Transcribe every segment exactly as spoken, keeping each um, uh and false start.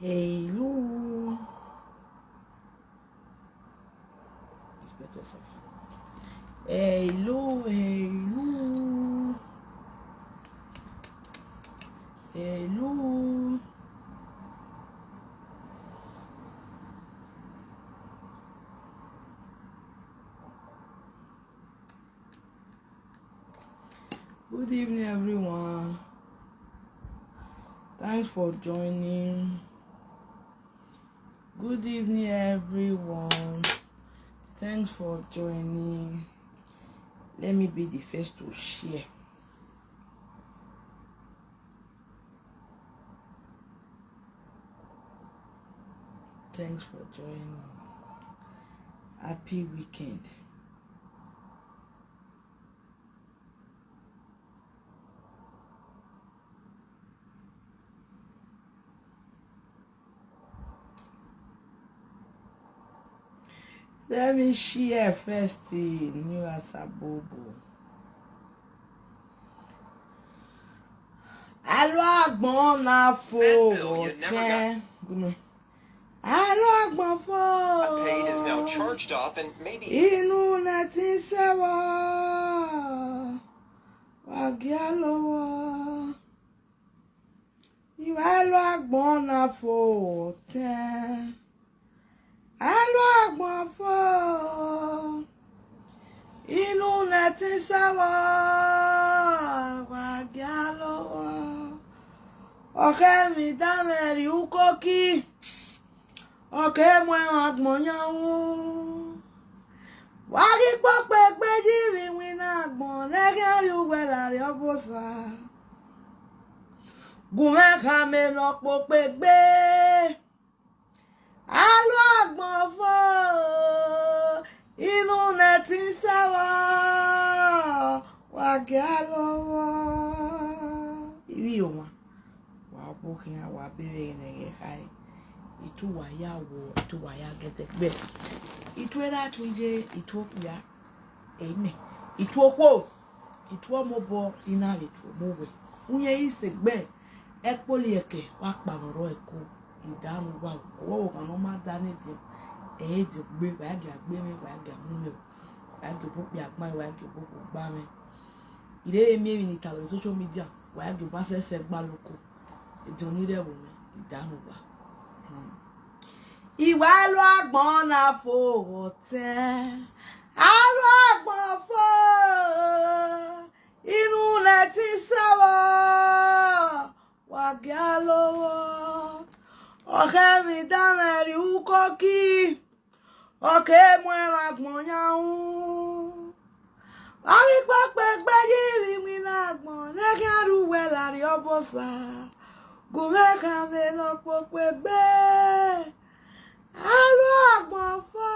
Hello. Respect yourself. Hello, hello. Hello. Good evening, everyone. Thanks for joining. Good evening, everyone. Thanks for joining. Let me be the first to share. Thanks for joining. Happy weekend. Let me share first thing. New Asabobo. Alo agbọn na fo ten. Alo agbọn fo. A page is now charged off and maybe inú nẹtí sẹ́wọ̀ wàgíà lọ́wọ́. Ìwà alo agbọn na fo ten. Alo agbọn fo. Inú nẹtí sẹ́wọ̀ wàgíà lọ́wọ́. Ọ̀kẹ́ mi dá mẹ́rin ukókí. Ọ̀kẹ́ mú ẹran agbọ̀n yánwó. Wá rí pópé gbé jírí wínà agbọ̀n lẹ́gẹ́ rí wẹ́ láàrin ọ̀bọ̀sà. Gùnmẹ́ kan mi lọ pópé gbé. Alo agbọn fo. Inú nẹtí sẹ́wọ̀ wàgíà lọ́wọ́. Ibi yóò wá. Wa bohin wa bere ne ye kai. Itu wa ya wo, itu wa ya gete gbe. Itu era tunje, itu ya. Amen. Itu okwo. Itu omobo ina le tu omowe. Unye ise gbe. Ekpoli eke wa kpamoro eko. Idanu wa wo wo kan no ma da ne di. E di gbe, wa ya gbe me, wa ya mu me. Wa ya bo pe agba, wa ya bo gba me. Ire emi emi ni ta lórí social media, wa ya gba se se gba loko. Ejo ni re wo me, idanu wa. Hmm. Ìwà alo agbọn na fo ten. Alo agbọn fo. Inú nẹtí sẹ́wọ̀ wàgíà lọ́wọ́. Ọ̀kẹ́ mi dá mẹ́rin ukókí. Ọ̀kẹ́ mú ẹran agbọ̀n yánwó. Wá rí pópé gbé jírí wínà agbọ̀n lẹ́gẹ́ rí wẹ́ láàrin ọ̀bọ̀sà. Gùnmẹ́ kan mi lọ pópé gbé. Alo agbọn fo.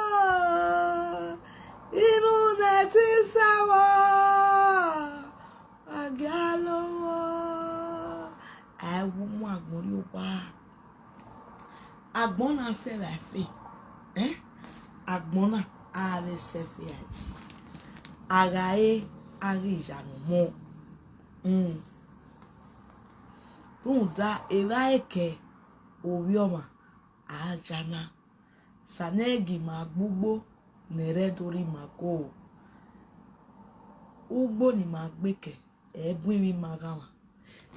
Inú nẹtí sẹ́wọ̀ wàgíà lọ́wọ́. Ẹ wo mú agbọn rí o pa. Agbọn na se la fe. Eh? Agbọn na a le se fe aji. Ara e a rí ìyanu mọ́. Mm. Runda era eke owi ọma ajana. Sanegi ma gbugbo nere dori ma go. Ugbo ni ma gbeke, ebun mi ma gawa.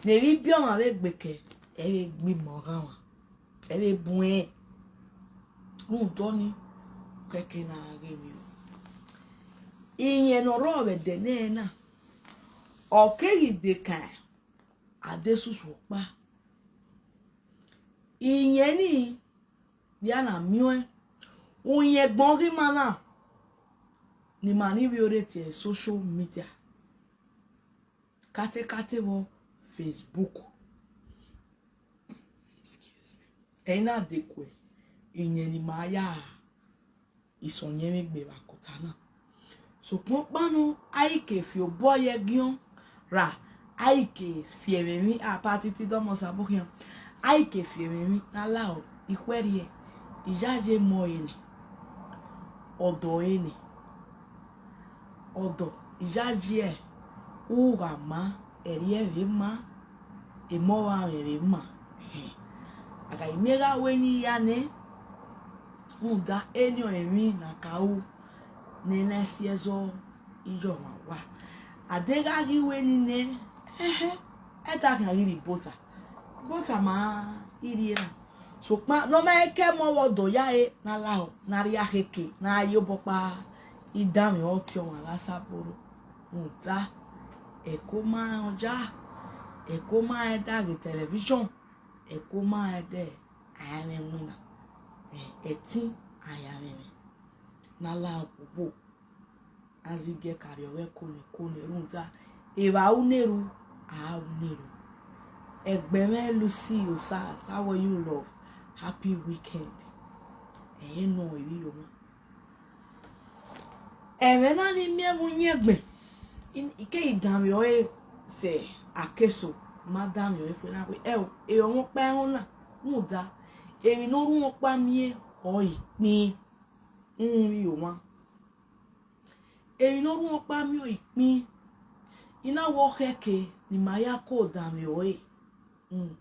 Neri bi ọma ve gbeke, ere gbi ma gawa. Ere bun e. Rundọ ni keke na ghe mi o. Iyen nọ rọ vbe ẹdẹ nẹ na. Ọ keghi de ka a de susu ọkpa. Iyen ni ya na miẹn. Uyẹn gbọn ghi ma na ni ma ni vbiore tie social media. Kate kate vwọ Facebook. Excuse me. Ẹi na dekue, iyẹn ni ma ya isọn yẹnmwẹ egbe vbe akota na. Sokpan ọkpa nọ, a i ke fi obọ ye ẹgiọn ra, a i ke fi ẹmwẹ emwi apatiti dọmọ sabọ khian, a i ke fi ẹmwẹ emwi na la ikhuẹriẹ, iyayi emọ ẹre nẹ, ọdọ ẹre nẹ, ọdọ iyayi ẹ, ugha ma, ẹriẹ vbe ma, emọ vbe amwẹ vbe ma. Ẹhẹn. Aga imega we ni ya ne. Uda enyo emi na kau. Ne na si ezo ijo ma wa. Adega gi we ni ne. Ehe. Eta kan ri bota. Bota ma iri na. So pa no ma eke mo wo do ya e na la o. Na ri aheke. Na yo bo pa. Idan mi o ti o wa la saboro. Uda. Eko ma oja. Eko ma eda ge television. Eko ma ede. Aya me wina. Eh, eti aya me. Na la o bo. Azige kari owe kone kone runza. Eva uneru, a uneru. Egbeme Lucy Osas, how are you, love? Happy weekend. Eh, no, ibi yo ma. Eme na ni mi emu nyegbe. In, ike idami oe se akeso. Ma dami oe fwe na kwe. E o, e o mo pe o na. Muda. Emi no ru mo pa mi e o ipin. Mm, mi o ma. Emi no ru mo pa mi o ipin. Ina wo keke ni ma ya ko dami oe. Mm.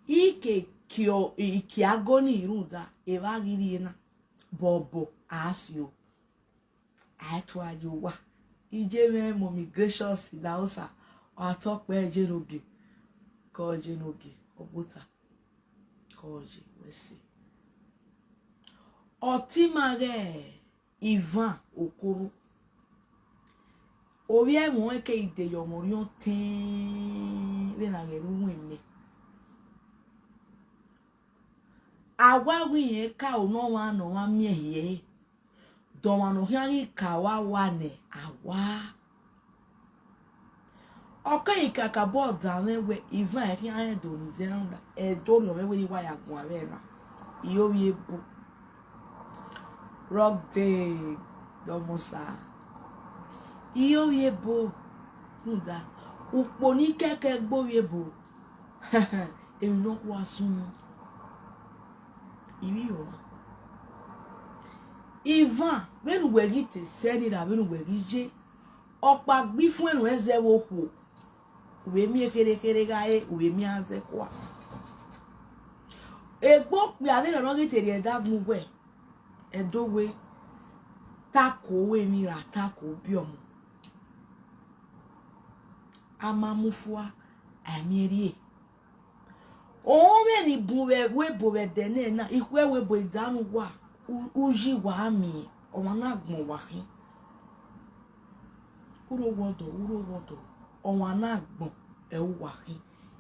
Ike kio, iki agoni ruda. Eva giri na. Bobo, asio. Aitwa yo wa. Ije me mo mi gracious da osa. Wa to pe je noge. Ko je noge. Obuta. Ko je we si. Otimare Ivan Okoro. Ovi emo eke ide yo mo rion ten. Ve na ge ru wen me. Awa wi yen ka o no wa no wa mi e hie. Dọmwa nọ khian ghi ka wa wa nẹ a wa. Ọ ke ghi kaka bọ dan mwẹ wẹ Ivan ẹkhian rẹn do ni zẹ rran, ẹdẹ orhiọn mwẹ wẹ ne I wa ya guan vbe ẹmwẹ. I yo vwiẹ ebo. Rock day, dọmọ sa. I yo vwiẹ ebo. Rhunmwuda ukpo ni kẹkẹ gbe ovbi ebo. Emwi nọkhua sunu. I vbe ho ọmwa. Ivan, vbene uwẹ ghi te sẹ ni ra, vbene uwẹ ghi ye, ọkpa gbe ifuẹn nuẹn zẹ vbe okhuo, u vbe miẹn kherekhere gha re, u vbe miẹn azẹ kua. Egbe okpia vberriọ ne ọ ghi te rhie ẹdagbọn uwẹ, ẹdẹ owe, tako owe emwi ra, tako obiọmọ. A ma mu fua, a miẹn rhie. Ọnrẹn ni bun vbe ẹvbo ebo vbe ẹdẹ nẹ na, ikhuo ẹvbo ebo edanu uwa, u- uyi wa miẹn, ọmwa na gbọn uwa khin. Urho wọdọ, urho wọdọ, ọmwa na gbọn ẹ uwa khin.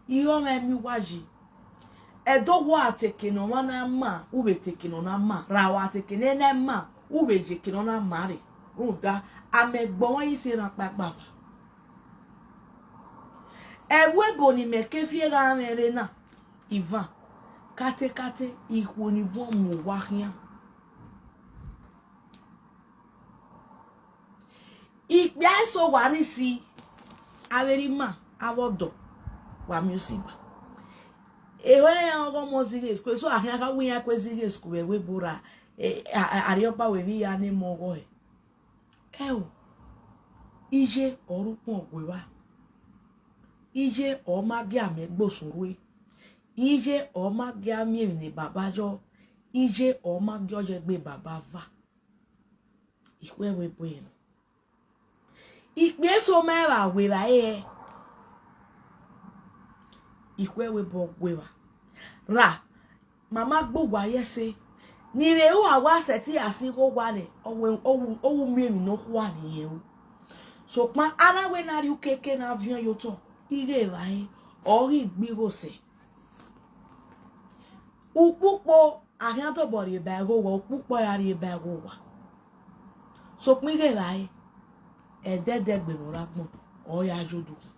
Irọmwa emi uwa yi. Ẹdẹ owa te eke ne ọmwa na ma, u vbe te eke ne ọ na ma, ra wa te eke ne ẹ na ma, u vbe ye eke ne ọ na ma rre. Rhunmwuda, amẹ gbe ọmwa yi se erhan kpagbava. Ẹvbo ebo ne imẹ ke fi gha mwẹ rre na, Ivan, katekate, ikhuo ni bun mu uwa khian. Ikpia eso wa rhisi, avbe erha ima, avbe ọdọ, wa miẹn osigba. Eho ẹre iran ọghe ọmọ zighi school, eso a khian kha wẹ iran kue zighi school vbe ẹvbo ebo ra, eh, a- a- Arriọba wẹ vbe iran ne mọ ọghọe. Ẹo, iye ọre ukpọn gue evba, iye ọ ma gie amẹ gbe osun rre, iye ọ ma gie a miẹn emwi ne baba yọ, iye ọ ma gie ọ ye gbe baba va. Ikhuo ẹvbo ebo ẹre nọ. Ikpia eso ma vbe a gu evbare hẹ. Ikhuo ẹvbo ebo gu evba. Ra, ma ma gbe uwa ye ẹse. Ne I vbe ru a wa sẹtin ya si igho owa nẹ, ọ wu- ọ wu- ọ wu miẹn emwi nọkhua ne irẹn ru. Sokpan a na wẹ ne a rhie ukeke ne a viọ ye otọ, ighẹ evbare, ọ ghi gbe igho sẹ. Ukpukpo, a khian tobọ rhie ba igho owa, ukpukpo ya rhie ba igho owa. Sokpan ighẹ evbare, ẹdẹdẹgbe ne ọ rre agbọn, ọ ya ye odughu.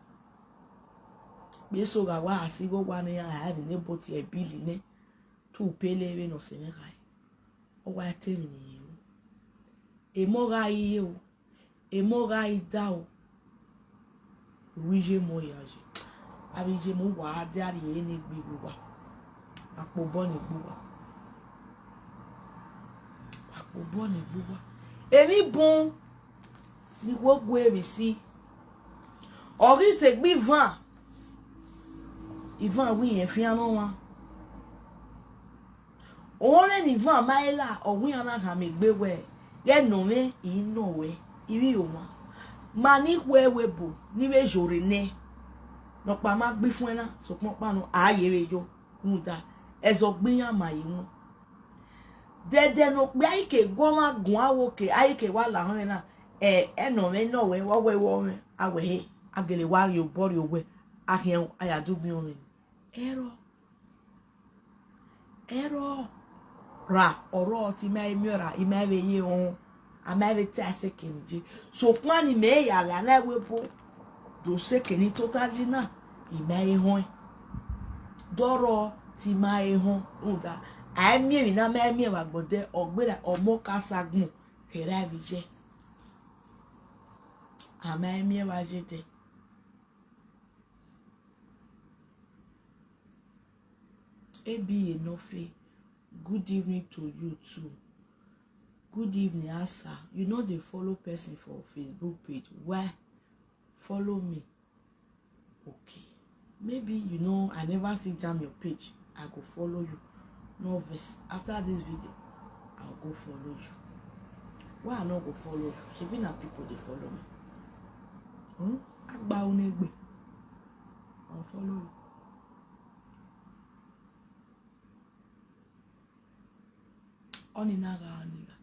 Ikpia eso gha wa a si igho owa ne iran ra emwi ne bo tie bili nẹ, te u pele vbene ọ sẹ mwẹ khare. Ọ wa te emwi ne irẹn ru. Emọ gha iye o, emọ gha ida o. Ru iye emọ ya ye. Avbe iye emọ uwa gha dia rhie ne gbe igho owa. Akpobọ ne gbe uwa. Akpobọ ne gbe uwa. Emwi bun ni ikhuo gue vbe isi. Ọ ghi sẹ egbe Ivan. Ivan wẹ irẹn fian ne ọmwa. Owene ni Ivan ma ela, owiyan na khama egbe wẹ, ghẹ ne ọmwẹ, I nọ wẹ, I vbe ro mwa. Ma ni khuẹ ẹvbo ebo ne I vbe zọrọ nẹ, nọkpa ma gbe ifuẹn na, sokpan ọkpa nọ, a ye vbe yo, rhunmwuda ẹzọ gbe iran ma ye wọn. Dẹdẹ ne okpia I ke gu ọmwa guan vbe oke, a I ke wa la ọnrẹn na, ẹ, ẹnọ mwẹ nọ wẹ, wọ wẹ wọ mwẹ, a wẹ he, a gele wa rhie obọ rrie owẹ, a khian a ya do gbe ọnrẹn. Ẹrọ, ẹrọ ra ọrọ ti ma miẹn ra, I ma vbe ye họn, a ma vbe te a seke ni je. Sokpan ni mẹ ya la na ẹvbo ebo, do seke ni tota ji na, I ma he họn. Dọrọ ti ma he họn, rhunmwuda a i miẹn emwi ne a ma miẹn vbe agbọn odẹ, ọ gberra ọmọ ka sa gbọn, kherha vbe iye. A ma he miẹn vbe aye dẹ. A B A Nofe, good evening to you too. Good evening, Asa. You no dey follow person for Facebook page. Why? Follow me. Okay. Maybe you know I never see jam your page. I go follow you. No vex. After this video, I'll go follow you. Why I no go follow you? Shebi na people dey follow me. Hmm? Agba unegbe. I'll follow you. Ọni na gha, ọni gha.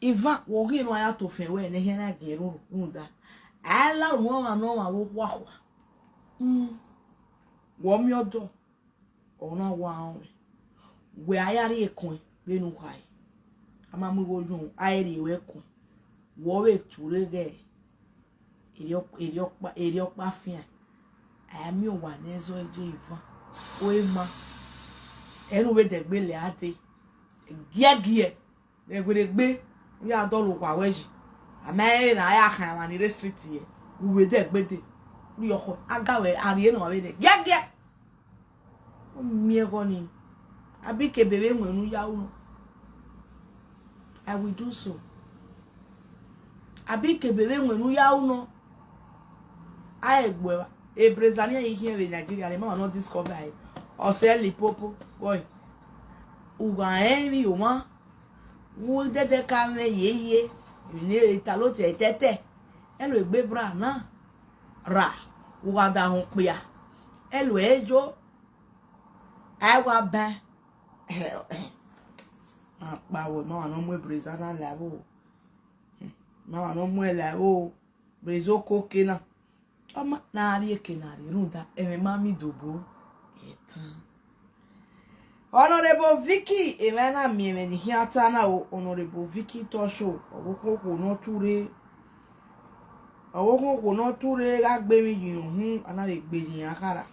Ivan, wọ ghi emwa ya to fẹn wẹ ne ẹhian na gie ruru rhunmwuda a i la unu ọmwa ne ọmwa vbe okhuakhua. Mm. Wọ miẹn ọdọ, ọ na wa rọnmwẹ. Wẹ a ya rrie kuen vbene u khare. A ma mu igho yọn, a i rrie ruẹ kuen. Wọ vbe ture ghẹ erriọ-, erriọkpa, erriọkpa fian. A i miẹn owa ne ẹzọ eje Ivan. O e ma. Ẹre u vbe dẹgbe lẹ a dee. Giẹgiẹ. Ẹguẹdegbe, u ya dọlọ owa ruẹ yi. A ma rẹn na a ya khian emwa ni rre street ye. U vbe dẹgbe dee. U rhie ọkhọ, a ga wẹ, a rhie ne ọmwa vbe dẹ. Giẹgiẹ. U miẹn ẹghọ nii. Abi ke ebe vbe wẹn ne u ya ru nọ. I will do so. Abi ke ebe vbe wẹn ne u ya ru nọ. A i gbe uẹ evba. Ebreza ni i khian vbe Nigeria, ne ma ma nọ discover ẹre. Ọ sẹ Limpopo, boy. U gha rẹn vbe omwa. U dẹdẹ ka mwẹ yeye, emwi ne ta lo te ẹtẹtẹ. Ẹlo egbe bra na ra, u gha da họn okpia. Ẹlo ejo, a i wa bẹn. Ma kpa wẹ, ma wa nọ mu ebreza na la ẹvbo. Ma wa nọ mu ẹla ẹvbo. Breza okoke na. Ọ ma na rrie eke na rrie rhunmwuda ẹmwẹ ma miẹn idobo ẹtan. Honourable Vicky, emwa na miẹn ẹmwẹ ne I khian ta na o, Honourable Vicky Tosho, ọvbokhan okhuo ne ọ tu rre, ọvbokhan okhuo ne ọ tu rre gha gbe emwi ye uhunmwu, a na vbe gbe ye iran khara.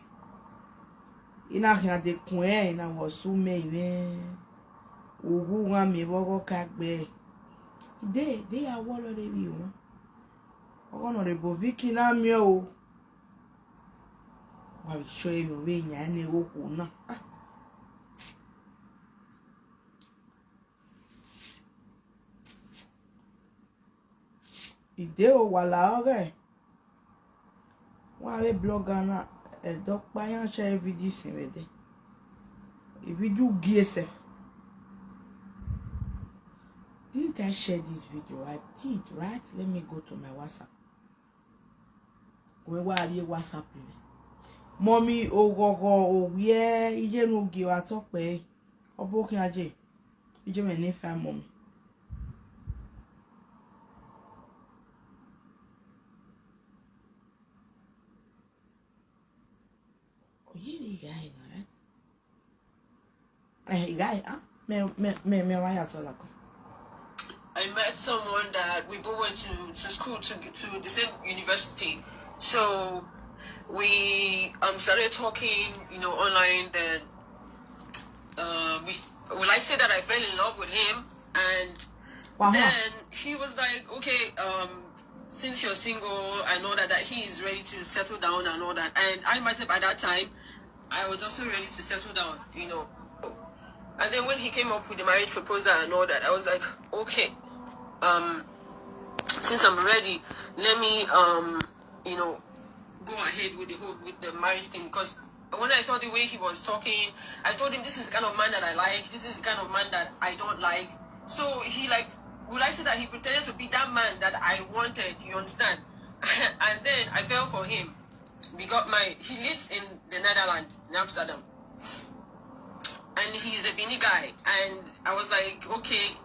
I na khian de kun ẹre, I na wẹ ọ sẹ umẹ mwẹ, uwu gha miẹn vbe ọghọ ka gbe. De, de ya wọlọ rre vbe wan. Ọghe Honourable Vicky na miẹn o. Wa vbe chọ emwi vbe yan ne okhuo na. Ah. I de o, wa la ọghẹ. Wa vbe blogger na, ẹdẹ ọkpa iran share video sin vbe ẹdẹ. A video gie sef. Didn't I share this video? I did, right? Let me go to my WhatsApp. Wẹ wa rrie WhatsApp mwẹ. Mummy Oghọghọ Owiẹ, iye ne u gie wa tọ kpẹre. Ọ bu khian je. Iye mwẹ ne fine, Mummy. Oh, you guy, right? Eh, guy, ah, me, me, me, me, why you so like? I met someone that we both went to, to school to, to the same university. So we, um, started talking, you know, online. Then, uh, we, well, I said that I fell in love with him, and Wow. Then he was like, "Okay, um, since you're single and all that, that he is ready to settle down and all that." And I myself at that time, I was also ready to settle down, you know. And then when he came up with the marriage proposal and all that, I was like, "Okay, um, since I'm ready, let me, um, you know, go ahead with the whole, with the marriage thing," because When I saw the way he was talking, I told him, "This is the kind of man that I like. This is the kind of man that I don't like." So he, like, would I say that he pretended to be that man that I wanted? You understand? And then I fell for him. We got married. He lives in the Netherlands, in Amsterdam, and he's a Benin guy. And I was like, "Okay."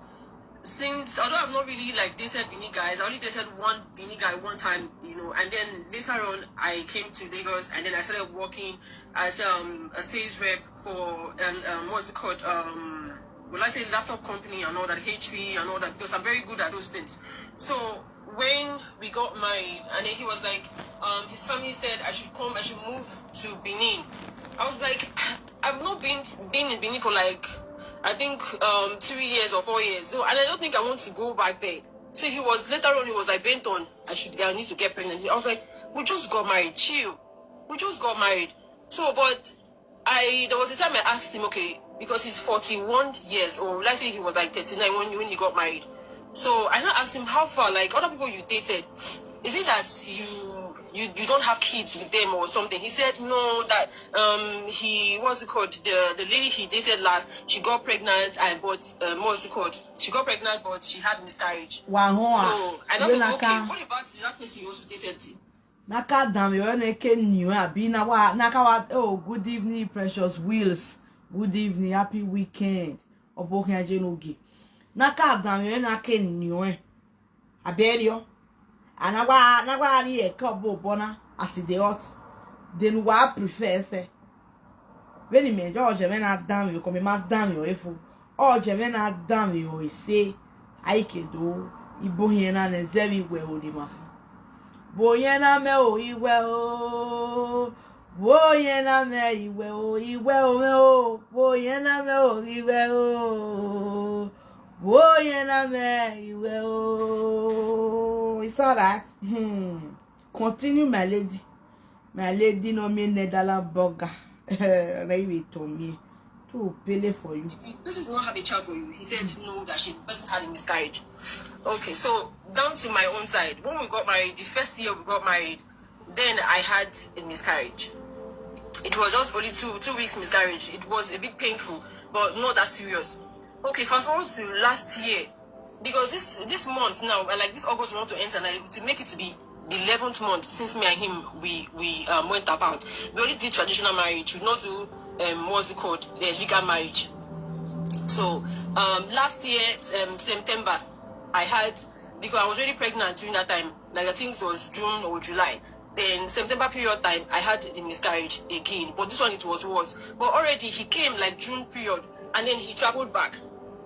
Since, although I've not really, like, dated Benin guys, I only dated one Benin guy one time, you know. And then later on, I came to Lagos, and then I started working as, um, a sales rep for, um, um, what's it called? Um, well, I say laptop company and all that, H P and all that, because I'm very good at those things. So when we got married, and then he was like, um, his family said I should come, I should move to Benin. I was like, "I've not been been in Benin for, like, I think, um, three years or four years. So, and I don't think I want to go back there." So he was, later on, he was like, "Benton, I should, I need to get pregnant." I was like, "We just got married, chill. We just got married." So, but I, there was a time I asked him, okay, because he's forty-one years old. Let's say he was, like, thirty-nine when, when he got married. So I now asked him, "How far? Like, other people you dated, is it that you you you don't have kids with them or something?" He said no, that, um, he, what's it called, the the lady he dated last, she got pregnant, and but, um, what's it called, she got pregnant, but she had miscarriage. Wa ho a. So I now said, "Okay, Naka. What about that person you also dated?" Naka dam yo ne ke nyo abi na wa naka wa. Oh, good evening, Precious Wills. Good evening, happy weekend. Obo ke aje no gi. Naka dam yo na ke nyo e. Aberio. Ana wa na wa ri e ko bo bona as e dey hot. Then wa prefer say. When me jo je me na dam yo ko me ma dam yo efu. O je me na dam yo ise. Ai ke do. Ibo yen na ne zebi we o di ma. Bo yen na me o iwe o. Bo yen na me iwe o iwe o me o. Bo yen na me o iwe o. Bo yen na me iwe o. It's all right. Hmm. Continue, my lady. My lady no me Netherland burger. Na iwe to me. Too pele for you. This is not have a child for you. He said no, that she doesn't have a miscarriage. Okay, so down to my own side. When we got married, the first year we got married, then I had a miscarriage. It was just only two two weeks miscarriage. It was a bit painful, but not that serious. Okay, fast forward to last year, because this this month now, uh, like, this August, we want to enter now to make it to be the eleventh month since me and him we we um, went about. We only did traditional marriage. We not do, um, what's it called, uh, legal marriage. So, um, last year, um, September, I had, because I was already pregnant during that time. Like, I think it was June or July. Then September period time, I had the miscarriage again. But this one, it was worse. But already he came, like, June period, and then he traveled back.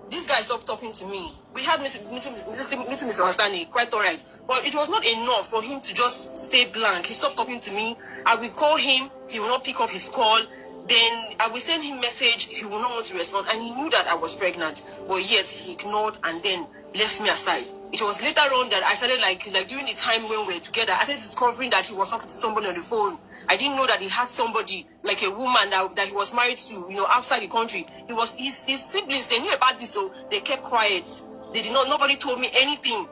This guy stopped talking to me. We had mis- mis- mis- little misunderstanding, quite all right. But it was not enough for him to just stay blank. He stopped talking to me. I will call him, he will not pick up his call. Then I will send him message, he will not want to respond. And he knew that I was pregnant, but yet he ignored and then left me aside. It was later on that I started, like, like, during the time when we were together, I started discovering that he was talking to somebody on the phone. I didn't know that he had somebody, like, a woman that, that he was married to, you know, outside the country. He was his, his siblings, they knew about this, so they kept quiet. They did not. Nobody told me anything.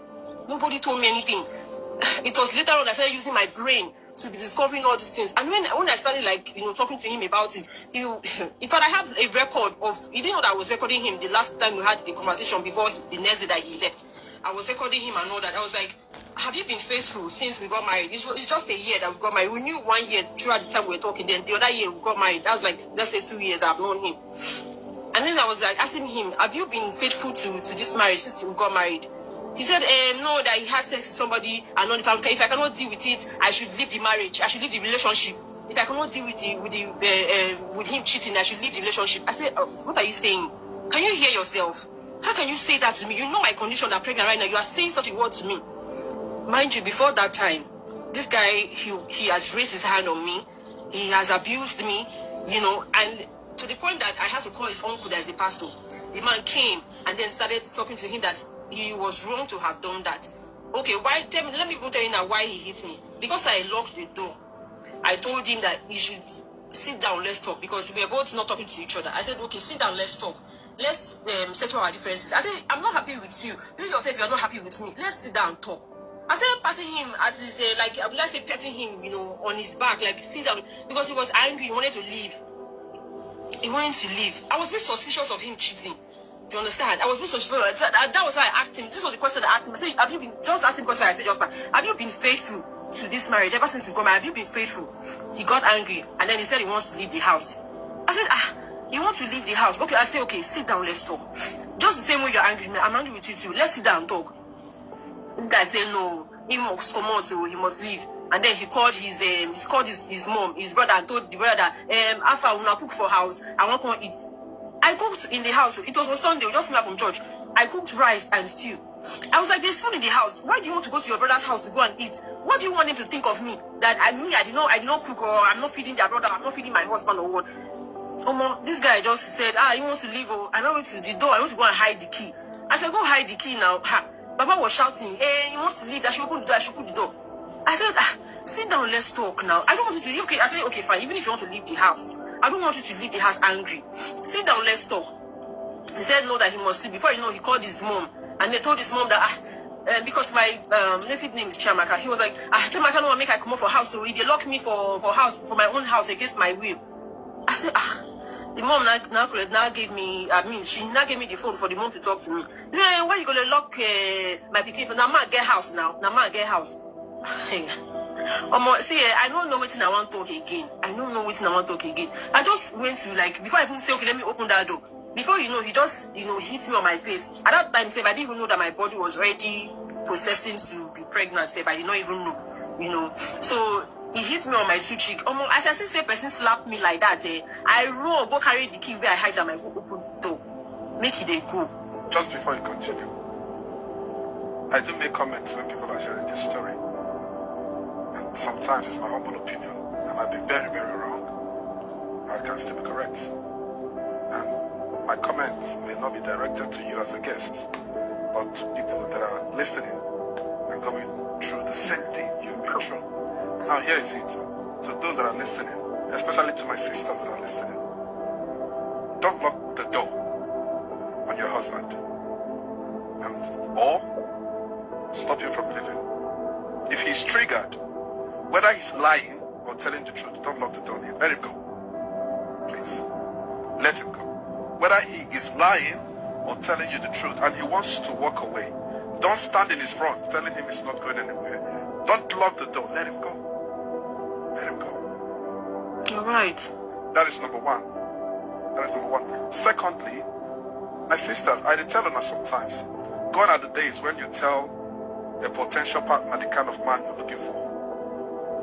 Nobody told me anything. It was later on I started using my brain to be discovering all these things. And when when I started, like, you know, talking to him about it, he, in fact, I have a record of, he didn't know that I was recording him the last time we had the conversation before he, the next day that he left. I was recording him and all that. I was like, "Have you been faithful since we got married?" It's, it's just a year that we got married. We knew one year throughout the time we were talking. Then the other year we got married. That's, like, let's say, two years I've known him. And then I was, like, asking him, "Have you been faithful to, to this marriage since we got married?" He said, um, no, that he had sex with somebody and all the time. "If I cannot deal with it, I should leave the marriage. I should leave the relationship. If I cannot deal with the, with the, uh, uh, with him cheating, I should leave the relationship." I said, "Uh, what are you saying? Can you hear yourself? How can you say that to me? You know my condition, I'm pregnant right now. You are saying such a word to me." Mind you, before that time, this guy, he he has raised his hand on me. He has abused me, you know, and to the point that I had to call his uncle, that's the pastor. The man came and then started talking to him that he was wrong to have done that. Okay, why? Tell me, let me even tell you now why he hit me. Because I locked the door, I told him that he should sit down, let's talk, because we were both not talking to each other. I said, "Okay, sit down, let's talk. Let's, um, settle our differences." I said, "I'm not happy with you. You yourself, you're not happy with me. Let's sit down and talk." I said patting him at his, uh, like, I would like say patting him, you know, on his back, like, sit down, because he was angry, he wanted to leave. He wanted to leave. I was a bit suspicious of him cheating. Do you understand? I was a bit suspicious. That, that, that was why I asked him. This was the question I asked him. I said, "Have you been," just ask him question I said just now. "Have you been faithful to this marriage ever since you got married? Have you been faithful?" He got angry and then he said he wants to leave the house. I said, "Ah, you want to leave the house? Okay." I said, "Okay, sit down, let's talk." Just the same way you're angry, I'm angry with you too. Let's sit down and talk. This guy said no, he must come out, so he must leave. And then he called his, um, he called his, his mom, his brother, and told the brother that, um, "Alpha, una cook for house. I want to eat." I cooked in the house. It was on Sunday. We just came back from church. I cooked rice and stew. I was like, "There's food in the house. Why do you want to go to your brother's house to go and eat? What do you want him to think of me? That I, me, I did not, I did not cook, or I'm not feeding their brother, I'm not feeding my husband, or what?" Omo, this guy just said, "Ah, he wants to leave. Oh, I went to the door. I want to go and hide the key." I said, "Go hide the key now." Ha. Baba was shouting, "Hey, he wants to leave. I should open the door. I should open the door." I said, "Ah, sit down. Let's talk now. I don't want you to leave." Okay, I said, "Okay, fine. Even if you want to leave the house, I don't want you to leave the house angry. Sit down. Let's talk." He said no, that he must leave. Before you know, he called his mom and they told his mom that, ah, uh, because my, um, native name is Chiamaka. He was like, "Ah, Chiamaka, no one make I come up for house. So he dey lock me for, for house, for my own house against my will." I said, "Ah." The mom now, now, now gave me, I mean, she now gave me the phone for the mom to talk to me. "Yeah, why you gonna lock, uh, my pikin? Now man get house now. Now man get house." Omo, see, eh, I don't know wetin I wan talk again. I don't know wetin I wan talk again. I just went to, like, before I even say, "Okay, let me open that door." Before you know, he just, you know, hit me on my face. At that time, sef, I didn't even know that my body was already processing to be pregnant. Sef, I did not even know, you know. So he hit me on my two cheek. Omo, as I see say person slap me like that, eh, I run go carry the key where I hide am, I go open door. Make e dey go. Just before you continue, I do make comments when people are sharing this story. And sometimes it's my humble opinion. I might be very, very wrong. I can still be correct. And my comments may not be directed to you as a guest, but to people that are listening and going through the same thing you've been through. Now, here is it. To those that are listening, especially to my sisters that are listening, don't lock the door on your husband, and, or stop him from leaving. If he's triggered, whether he's lying or telling the truth, don't lock the door on him. Let him go. Please. Let him go. Whether he is lying or telling you the truth and he wants to walk away, don't stand in his front telling him he's not going anywhere. Don't lock the door. Let him go. Let him go. All right. That is number one. That is number one. Secondly, my sisters, I dey tell una sometimes, gone are the days when you tell a potential partner the kind of man you're looking for.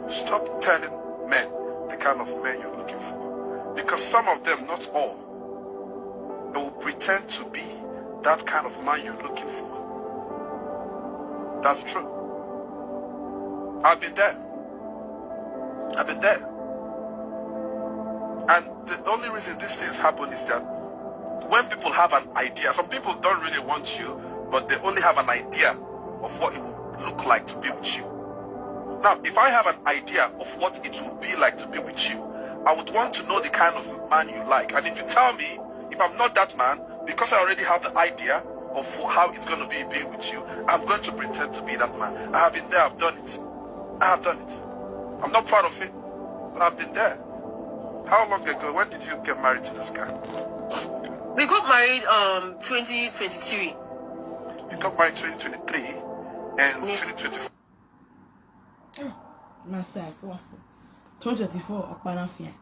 Stop telling men the kind of men you're looking for. Because some of them, not all, they will pretend to be that kind of man you're looking for. That's true. I've been there. I've been there. And the only reason these things happen is that when people have an idea, some people don't really want you, but they only have an idea of what it would look like to be with you. Now, if I have an idea of what it would be like to be with you, I would want to know the kind of man you like. And if you tell me, if I'm not that man, because I already have the idea of how it's going to be being with you, I'm going to pretend to be that man. I have been there, I've done it. I have done it. I'm not proud of it, but I've been there. How long ago? When did you get married to this guy? We got married, um, twenty twenty-three. You got married twenty twenty-three and, yeah, twenty twenty-four. Masa four. Twenty twenty-four, Okpanafia.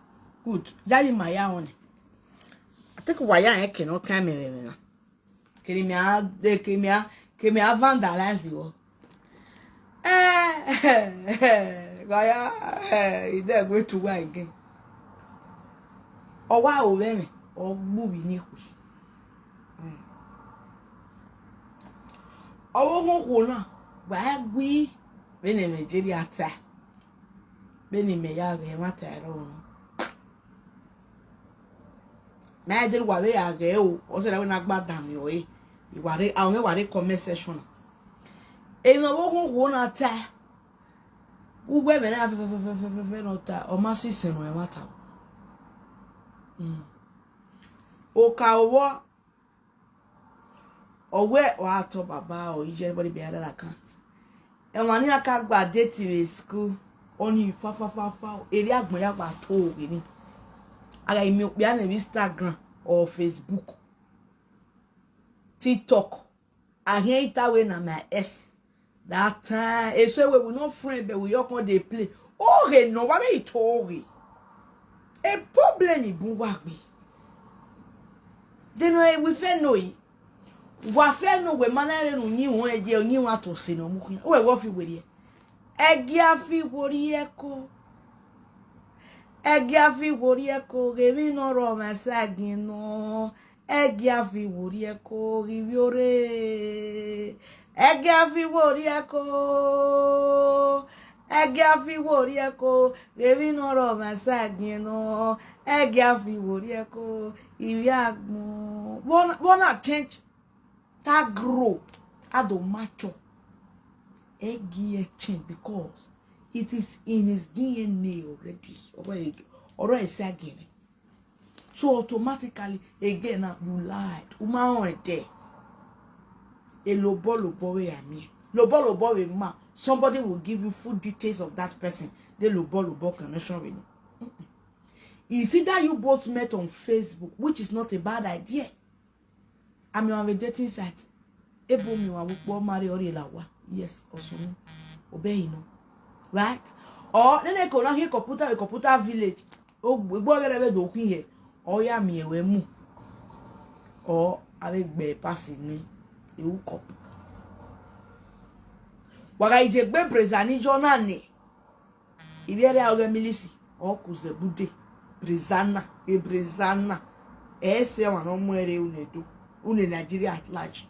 Good. Daddy, my own. I think why I cannot come in. Kemia, de kemia, kemia vandalize wo. Eh, waya, eh, ide gwe tuwa again. Owa oweme, ogbubi ni kwi. Owo ho ho na, wa gwi, bene Nigeria ta. Bene me ya ge mata ro. Na ede wa we ya ge o, o se la we na gba dan mi o e. Iwa re, awon me wa re comment section. E no wo ho ho na ta. Ugbe me na fe fe fe fe fe fe no ta. O ma si se no e mata. Mm. O ka owo. Owe wa to baba o ije everybody be another account. Emani aka gba date in school. Oni fa fa fa fa. Eri agbon ya gba to ogini. Aga imi okpi ane Instagram or Facebook, TikTok. I hear it that way na my S. That time, it's where we not friend, but we all come dey play. Okay, no, what are you talking? A problem in Bungwabi. Then we fair know it. Wa fair no we mana re no ni won e je ni won to se no mu. We wo fi were. Egi afi wori eko. Egi afi wori eko. Gemi no ro ma sagin no. Egi afi wori eko. Giviore. Egi afi wori eko. Egi afi wori eko. Gemi no ro ma sagin no. Egi afi wori eko. Ivi agbon. Wanna, wanna change. That grow. I don't mature. Egi e change because it is in his D N A already. Already, already is again. So automatically, again now, you lied. Uma on there. A lobo lobo we ami. Lobo lobo we ma. Somebody will give you full details of that person. The lobo lobo connection with. It's either you both met on Facebook, which is not a bad idea. I'm on a dating site. Ebo mi wa wukpo mari ori la wa. Yes, osun. Obey you know. Right? Or then they go now here computer, a computer village. Oh, we go wherever do here. Or ya mi ewe mu. Or ave gbe pass ni. E hook up. Waga ije gbe brezani jona ni. Ibi ere a oge milisi. O kuze bude. Brezana. E brezana. E se wa no mu ere une do. Une Nigeria at large.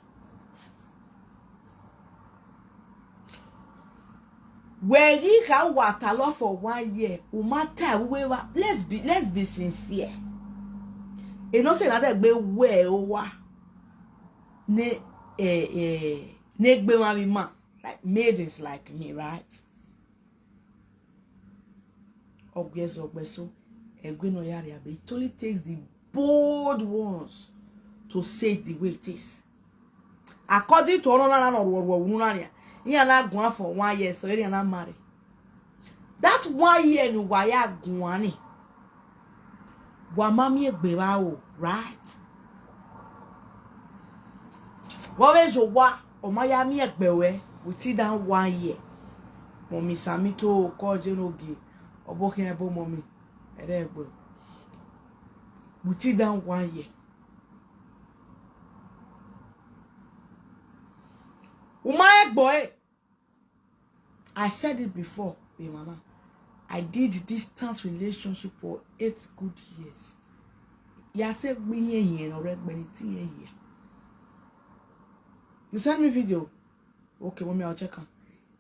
Where you can water law for one year. Uma time we wa. Let's be, let's be sincere. You know say that be where o wa. Ne, eh, eh, ne gbe wa mi ma. Like maidens like me, right? Ogbeso, Ogbeso, Egweno Yari Abe. It only takes the bold ones to say it the way it is. According to Ono Nana no Ruo Ruo Unu Nanya, he and I go on for one year, so he and I marry. That one year ni waya guani. Wa mami egbe wa o, right? Wa we jo wa, o ma ya mi egbe we, we ti dan one year. Mommy sami to ko je no gi, obo kin ebo mommy, ere egbe. We ti dan one year. Uma egbo e. I said it before, be mama. I did distance relationship for eight good years. Ya se gbe yen yen no re gbe ni ti yen yen. You send me video. Okay, mommy, I'll check am.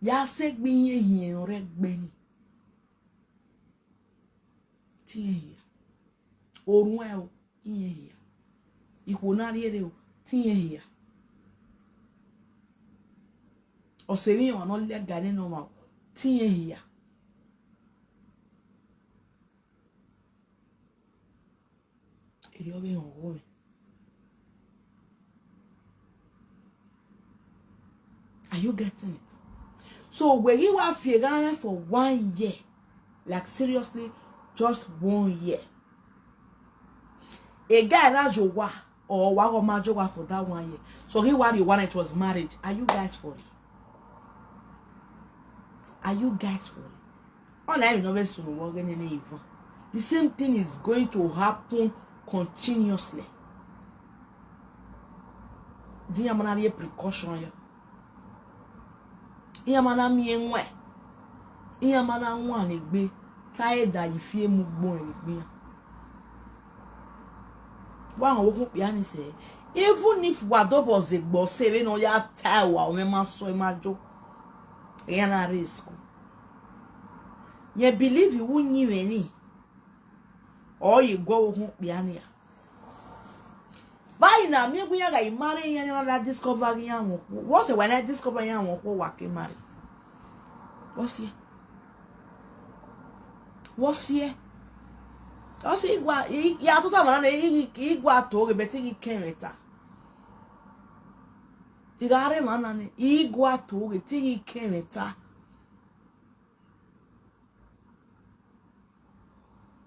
Ya se gbe yen yen no re gbe ni ti yen yen. Orun e o, iyen yen. Ipo na ri ere o, ti yen yen. Ose mi wa no le gare no ma o, ti yen yen. Eri oge hon wo mi. Are you getting it? So when you are fearing for one year, like seriously, just one year. A guy that you were or wa go ma jowa for that one year. So he wa the one it was marriage. Are you guys for it? Are you guys for it? All I know is no work in any event. The same thing is going to happen continuously. Dia mana ye precaution ya. Iya mana mi enwe. Iya mana nwa na egbe. Taye da ifie mu gbon egbe ya. Wa ho wo pia ni se. Even if wa do bo ze gbo se we no ya ta wa o me ma so e ma jo. Iya na risk. Ye believe wu nyi we ni. O ye gwo wo ho pia ni ya. Báyìí na mi gbe ya ga i marry yen na da discover yen won. What when I discover yen won ko wa ke marry? What's here? What's here? What's here? Igwa, i, ya to ta mana ne, i, i, igwa to ge beti i kemeta. Tigare manane, igwa toge, tigi kemeta.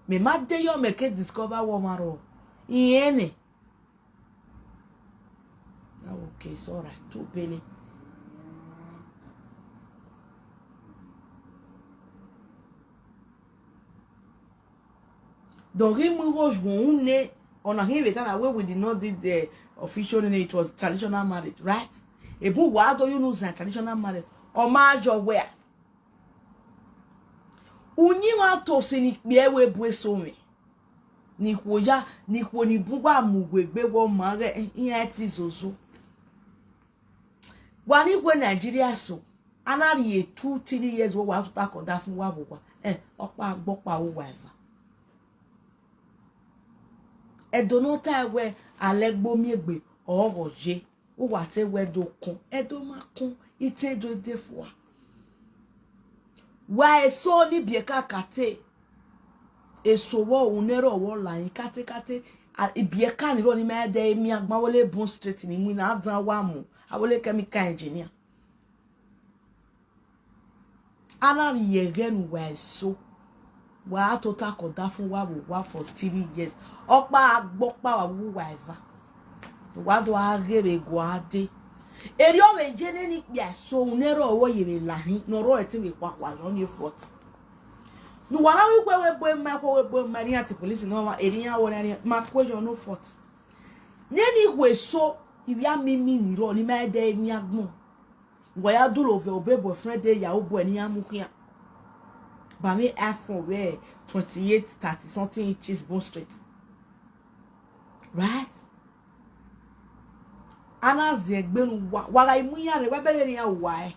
Me ma de yo make discover wo maro. Iene. Ah, okay, it's all right. Too pele. Dogi mu go juon ne. Ona him later na where we did not did the official name, it was traditional marriage, right? Ebu wa do you know traditional marriage? O ma jo where? Unyi ma to se ni pe we bu eso me. Ni ko ya, ni ko ni bu wa mu we gbe wo ma re, eh, iya ti zozo. Wa ni we Nigeria so. Ana ri e two, three years wo wa tuta ko da fun wa wo wa. Eh, opa gbo pa wo wa eva. E do no ta we alegbo mi egbe o wo je. Wo wa te we do kun. E do ma kun. Ite do de fua. Wa eso ni bi e ka kate. Eso wo unero wo la yin kate kate. A, ibi e ka ni ro ni me de mi agba wo le bun straight ni mi na dan wa mu. A wo le chemical engineer. Ana ri ye genu wa eso. Wa to ta ko da fun wa wo wa for three years. Opa gbo pa wa wo wa eva. Wa do a gere go ade. Eri o me je ne ni pe so unero wo ye me lahin. No ro e ti me pa kwa lo ni fort. Nu wa na wi gbe we gbe ma ko we gbe ma ni ati police no wa eri ya wo na ni ma ko jo no fort. Ne ni we so ibi a mi mi ni ro ni ma de mi agbon. Ngwa ya dulo ve obe boyfriend de ya obo ni amukia. Ba mi iPhone we twenty-eight, thirty something inches bone straight. Right? Ana ze gbenu wa, wa ga imu ya re, wa bere ni ya wa e.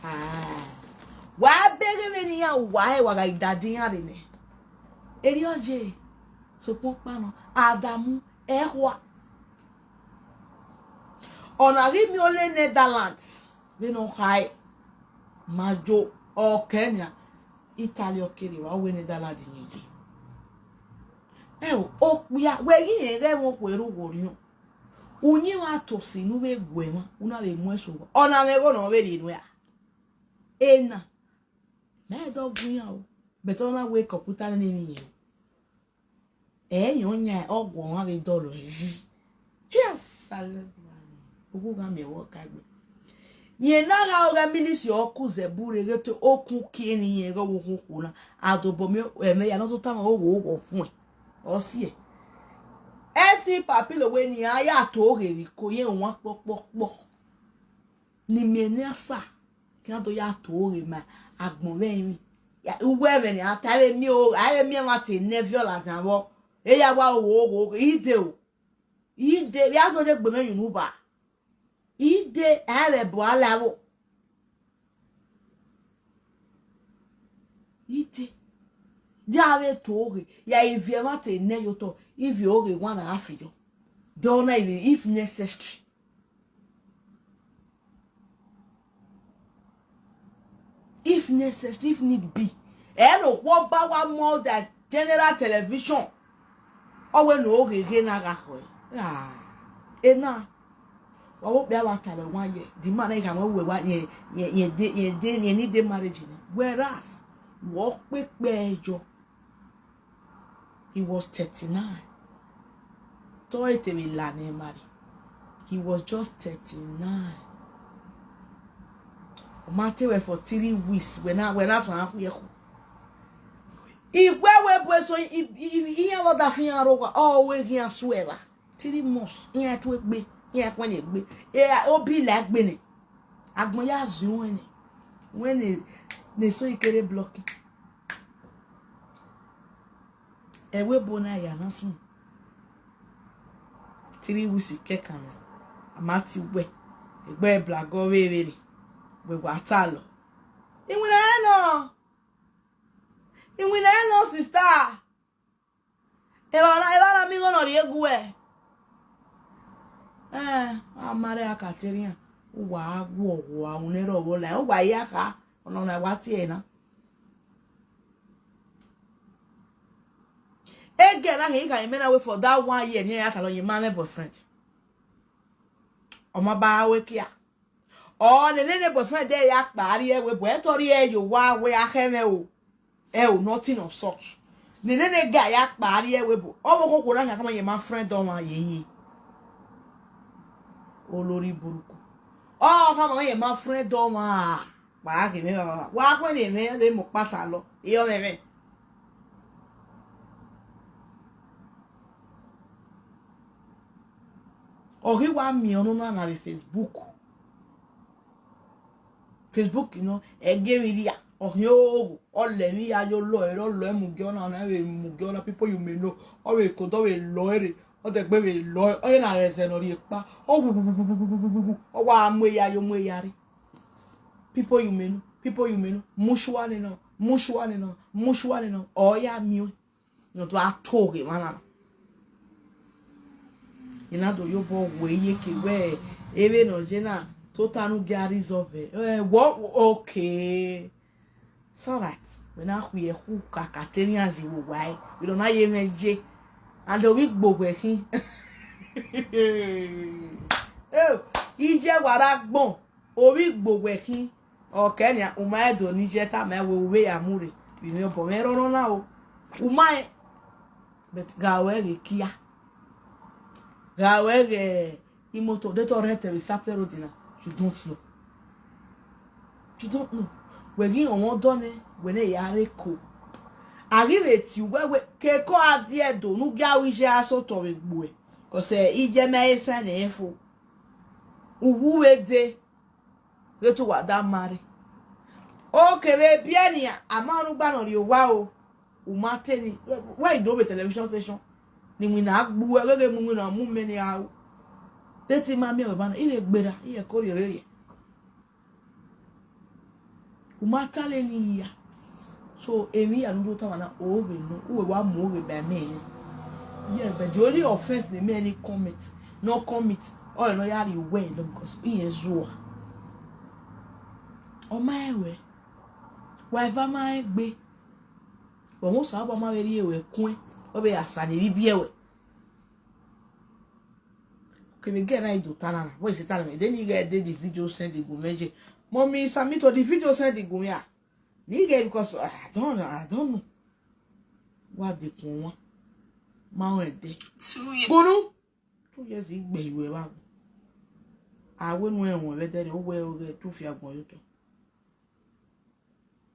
Ah. Wa bere ni ya wa e, wa ga idadi ya re ne. Eri oje. So pon pa no. Adamu, e wa. Ona ri mi o le Netherlands. Be no kai. Majo o Kenya. Italy o kere wa we Netherlands ni je. E o, o pia, we yi yen re won ku eru wo rion. Unyi wa to si nu we gwe ma, una we mu eso. Ona we go no we ri nu ya. Ena. Me do gun ya o. But ona we computer ni ni yen. E yo nya ogo wa we do lo yi. Yes, I love you. Ogo ga me wo ka gbe. Ye na ga o ga milisi o ku ze bure ge to okun ki ni yen go wo kun ku na. Adobo mi e me ya no to ta ma o wo wo fun e. O si e. E si papi lo we ni aya to ge ri ko ye won po po po. Ni me ne sa. Ki a do ya to re ma agbon we mi. Ya uwe we ni a ta re mi o, a re mi ma te ne viola jan wo. E ya wa o wo wo ide o. Ide ya so de gbe me yun ba. Ide a re bo ala wo. Ide. Ya we to re. Ya ivi e ma te ne yo to. Ivi o re wa na afi yo. Do na ivi if necessary. If necessary, if need be. E no wo ba wa more than general television. O we no o gege na ga ko. Ah. E na. Wa wo pe wa ta lo wa ye. Di ma na ka mo we wa ye ye ye de ye de ye ni de marriage ni. Whereas wo pe pe jo. He was thirty-nine. Toy te me la ne marry. He was just thirty-nine. Mate we for three weeks. When I when I saw here. If we we boy so if if he ever da fin aro wa oh we here swear. Three months. He had to be. He had when he be. Yeah, o be like bene. Agbon ya zu when he when he they so he kere blocking. Ewe bona ya na sun. Three weeks kekana. Amati we. Egbe blago we we. We wa ta lo. Iwina no. Iwina no sister. Eba na eba na mi go no ri egu e. Eh, amare akateria. Wa gwo wa unero wo la. Wa ya ka. Ono na wa ti e na. Ege na he ka imena we for that one year ni ya ka lo yin ma me boyfriend. Ọmọ bá wé kíá. Ọ nene ne boyfriend ẹ ya kparí ẹ wé bọ̀ ẹ tọrí ẹ yóò wá wé ahẹ́mẹ́ o. Ẹ o, nothing of such. Nene ne guy ya kparí ẹ wé bọ̀. Ọ wọ́n kókó náà kàkà máa yẹ máa friend ọmọ yẹ yẹ. Olórí burúkú. Ọ kà máa yẹ máa friend ọmọ. Wàá kì mí bàbá. Wàá pẹ́ ní ẹ̀mí ẹ̀ lè mú pátá lọ. Iyọ̀ mẹ́mẹ́. Ọ̀rí wa mi ọ̀nà náà nàbí Facebook. Facebook náà ẹ̀gẹ́ mi rí à. Ọ̀hìn oògùn ọ̀lẹ̀ mi ya yóò lọ ẹ̀rọ lọ ẹ̀ mú gẹ́ ọ̀nà ọ̀nà ẹ̀ mú gẹ́ ọ̀nà people you may know. Ọ̀rẹ́ èkó dọ́wọ́ èlò ẹ̀rẹ́ ọ̀dẹ̀gbẹ́ mi lọ ọ̀yẹ́ náà ẹ̀sẹ̀ náà rí ipa. Ọ̀wùwùwùwùwùwùwù ọwọ́ amú ẹ̀yà yóò mú ẹ̀yà rí. People you may know, people you may know. Mushua ni náà, mushua ni náà, mushua ni náà. Ọ̀ya mi ò yàn tó a tó ògè má nà. Ìnádò yóò bọ̀ wẹ̀ yé kí wẹ̀ ewé náà jẹ́ náà tó tánú gary zọ̀vẹ̀. Ẹ wọ́ okay. It's alright. When I hear who kakateni as you why, we don't know you may je. And the week book where he. Oh, ije wara gbon. Orí gbogbo ẹ̀kín ọ̀kẹ́ ni ọmọ ẹ̀dọ̀ níjẹ́ tá mẹ́ wo wé àmúre ìrìn ọ̀bọ̀ mẹ́ rọ́rọ́ náà o ọmọ ẹ̀. But gàwé rè kíá gàwé rè imoto dé tọ́ rẹ́ tẹ̀wé sápẹ́ ròdì náà. You don't know. You don't know. Wẹ̀rí ọ̀wọ́n dọ́nẹ́ wẹ̀nẹ́ ìyá rẹ̀ kò àríre tí wẹ́wẹ́ kẹ́kọ́ adìẹ dònú gáwé iṣẹ́ aṣọ tọ̀wé gbò ẹ̀ kọ̀sẹ̀ ìjẹ́mẹ́ ẹ̀sẹ̀ nìyẹn fún. Uwuwede. Getu wada mari. O kere bienia amanu gbano ri owa o. Umateni. Why do be television station? Ni mi na gbu egege mu mi na mu meni awo. Deti ma mi o bana ile gbera iye kori rere. Umatale ni ya. So emi ya nudo tawana oge no uwe wa mu oge ba me. Yeah, but the only offense the men commit, no commit. All no ya the way no because he is raw. O my way. Why va my be? But most of our very we kwen. O be asani bi bi we. Okay, we get right to Tanana. What is it telling me? Then you get the video send the go meje. Mommy, submit to the video send the go ya. Nige because I don't know, I don't know. What they come on. Ma we de. Two years. Kunu. Two years igbe iwe wa. Awe nu e won we de o we o ge tu fi agbon yo to.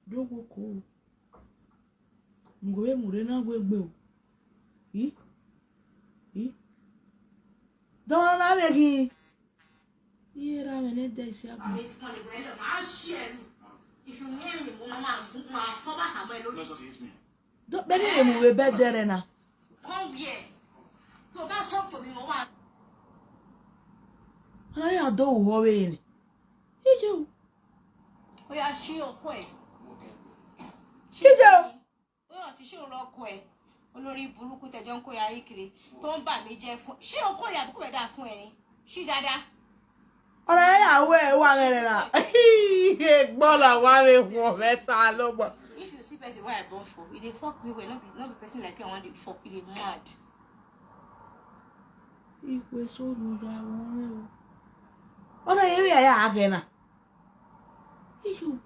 Dogo ko. Ngo we mure na gbe gbe o. I? I? Don't na le ki. Iye ra mi ne de isi agbon. If you hear me, mo máa gún, máa fọ́ bàtà mọ́ ẹ lórí. Don't be ni mo we be there na. Come here. Tó bá talk to me, mo máa. Ana ya do wo we ni. Ije o. Ó yá, ṣí okó ẹ̀. Ije o. Ó yàn tí ṣé òun lọ́kọ ẹ̀. Olórí burúkú tẹjọ́ ń kó yarí kiri tó ń bà mí jẹ́ fún. Ṣé okó rẹ̀ àbíkú rẹ̀ dáa fún ẹ ni? Ṣí dáadáa. Ọ̀rọ̀ ẹ̀ yàwó ẹ̀ wà rẹ̀ rà. Gbọ́dọ̀ wá mi wọ̀ mẹ́ta ló gbọ́. If you see person wey I born for, e dey fuck me well, no be, no be person like you I wan dey fuck, e dey mad. Ìpè sóòlù ra wọn rẹ o. Ọ̀nà yẹn rí ẹ̀yà àgẹ̀nà. Iyù.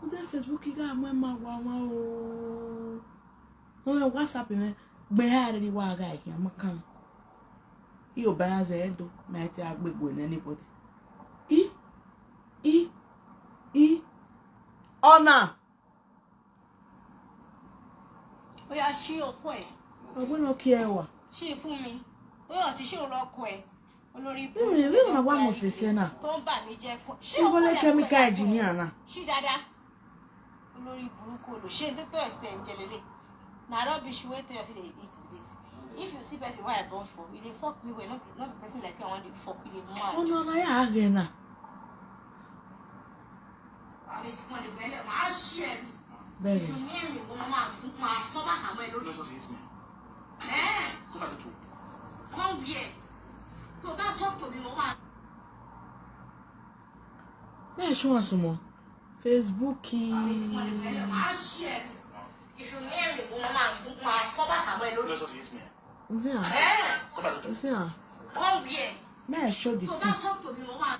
Mo dé Facebook ga mọ́ ẹ máa wà wọn o. Wọ́n yẹ WhatsApp mi gbé ha rẹ̀ ní wàá ga ẹ̀kí àmọ́ kàn. Iyo baya ze edo ma ete agbegbo in anybody. I i i ọ̀nà. Ó yá, ṣí okó ẹ̀. Ọgbọ́n náà kí ẹ wà. Ṣí fún mi. Ó yàn tí ṣé òun lọ́kọ ẹ̀. Olórí burúkú. Ẹ ẹ ẹ wà mọ̀ ṣẹ̀ṣẹ̀ náà. Tó ń bà mí jẹ́ fún. Ṣé òun lè kẹ́míkà ẹ̀jìníà náà? Ṣí dáadáa. Olórí burúkú olùṣe tó tó ẹ̀sìn tẹ̀ ń jẹ lélẹ̀. Na rubbish wey tell you say dey eat be this. If you see person wey I born for, e dey fuck me well, no be, no be person like you I wan dey fuck, e dey mad. Ọ̀nà ọ̀nà yà á rẹ̀ náà. Bẹ́ẹ̀ni. Come here. Tó bá talk to me, mo máa. Bẹ́ẹ̀ ṣé wọ́n sùn mọ́ Facebook. If you near me, mo máa gún, máa fọ́ bàtà mọ́ ẹ lórí. Lọ́sọ̀ ti yé ti mi. Ǹjẹ́ à? Ẹ́, Kọ́ bá lọ́tọ̀. Ǹjẹ́ à? Come here. Mẹ́ẹ̀ ṣó di Tó tí. Bá talk to me, mo máa.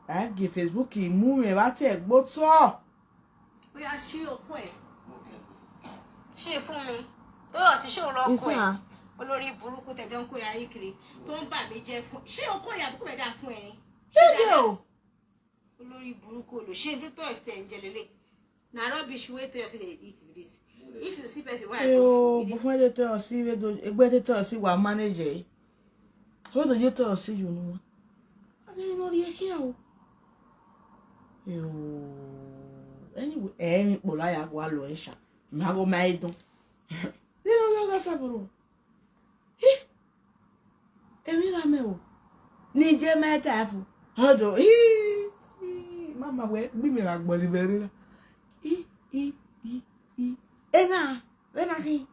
Ẹ gé Facebook mú mi bá tiẹ̀ gbó tọ́. Bóyá ṣí okùn ẹ̀. Ṣé fún mi? Tó yọ̀ tí ṣé òun lọ́kùn Ǹjẹ́ ẹ̀? À? Olórí burúkú tẹ̀jọ́ ń kó yarí kiri. Tó ń bà mí jẹ́ fún. Ṣé okùn ẹ̀ àbúkù ẹ̀ dà fún ẹ ni? Ṣé Ẹ gé dáadáa? O. Olórí burúkú olùṣe tó tọ́ ẹ̀sìn tẹ̀ ń jẹ lélẹ̀. Na rubbish wey tell you say dey eat be this. If you see person wey I Yo, go for, before they tell us, see, we do, egbe they tell us, see, we manage it. What do you tell us, see, you know? I don't know the here. Yo, anyway, eh, mi kpọrọ ya kwa lo esha. Ma go ma idon. They don't know that's a bro. He, Emi la me o. Ni je me ta fu. Hodo. Hi. Mama we bi mi la gboli beri la. I, i, i, i. Ena, ena hi.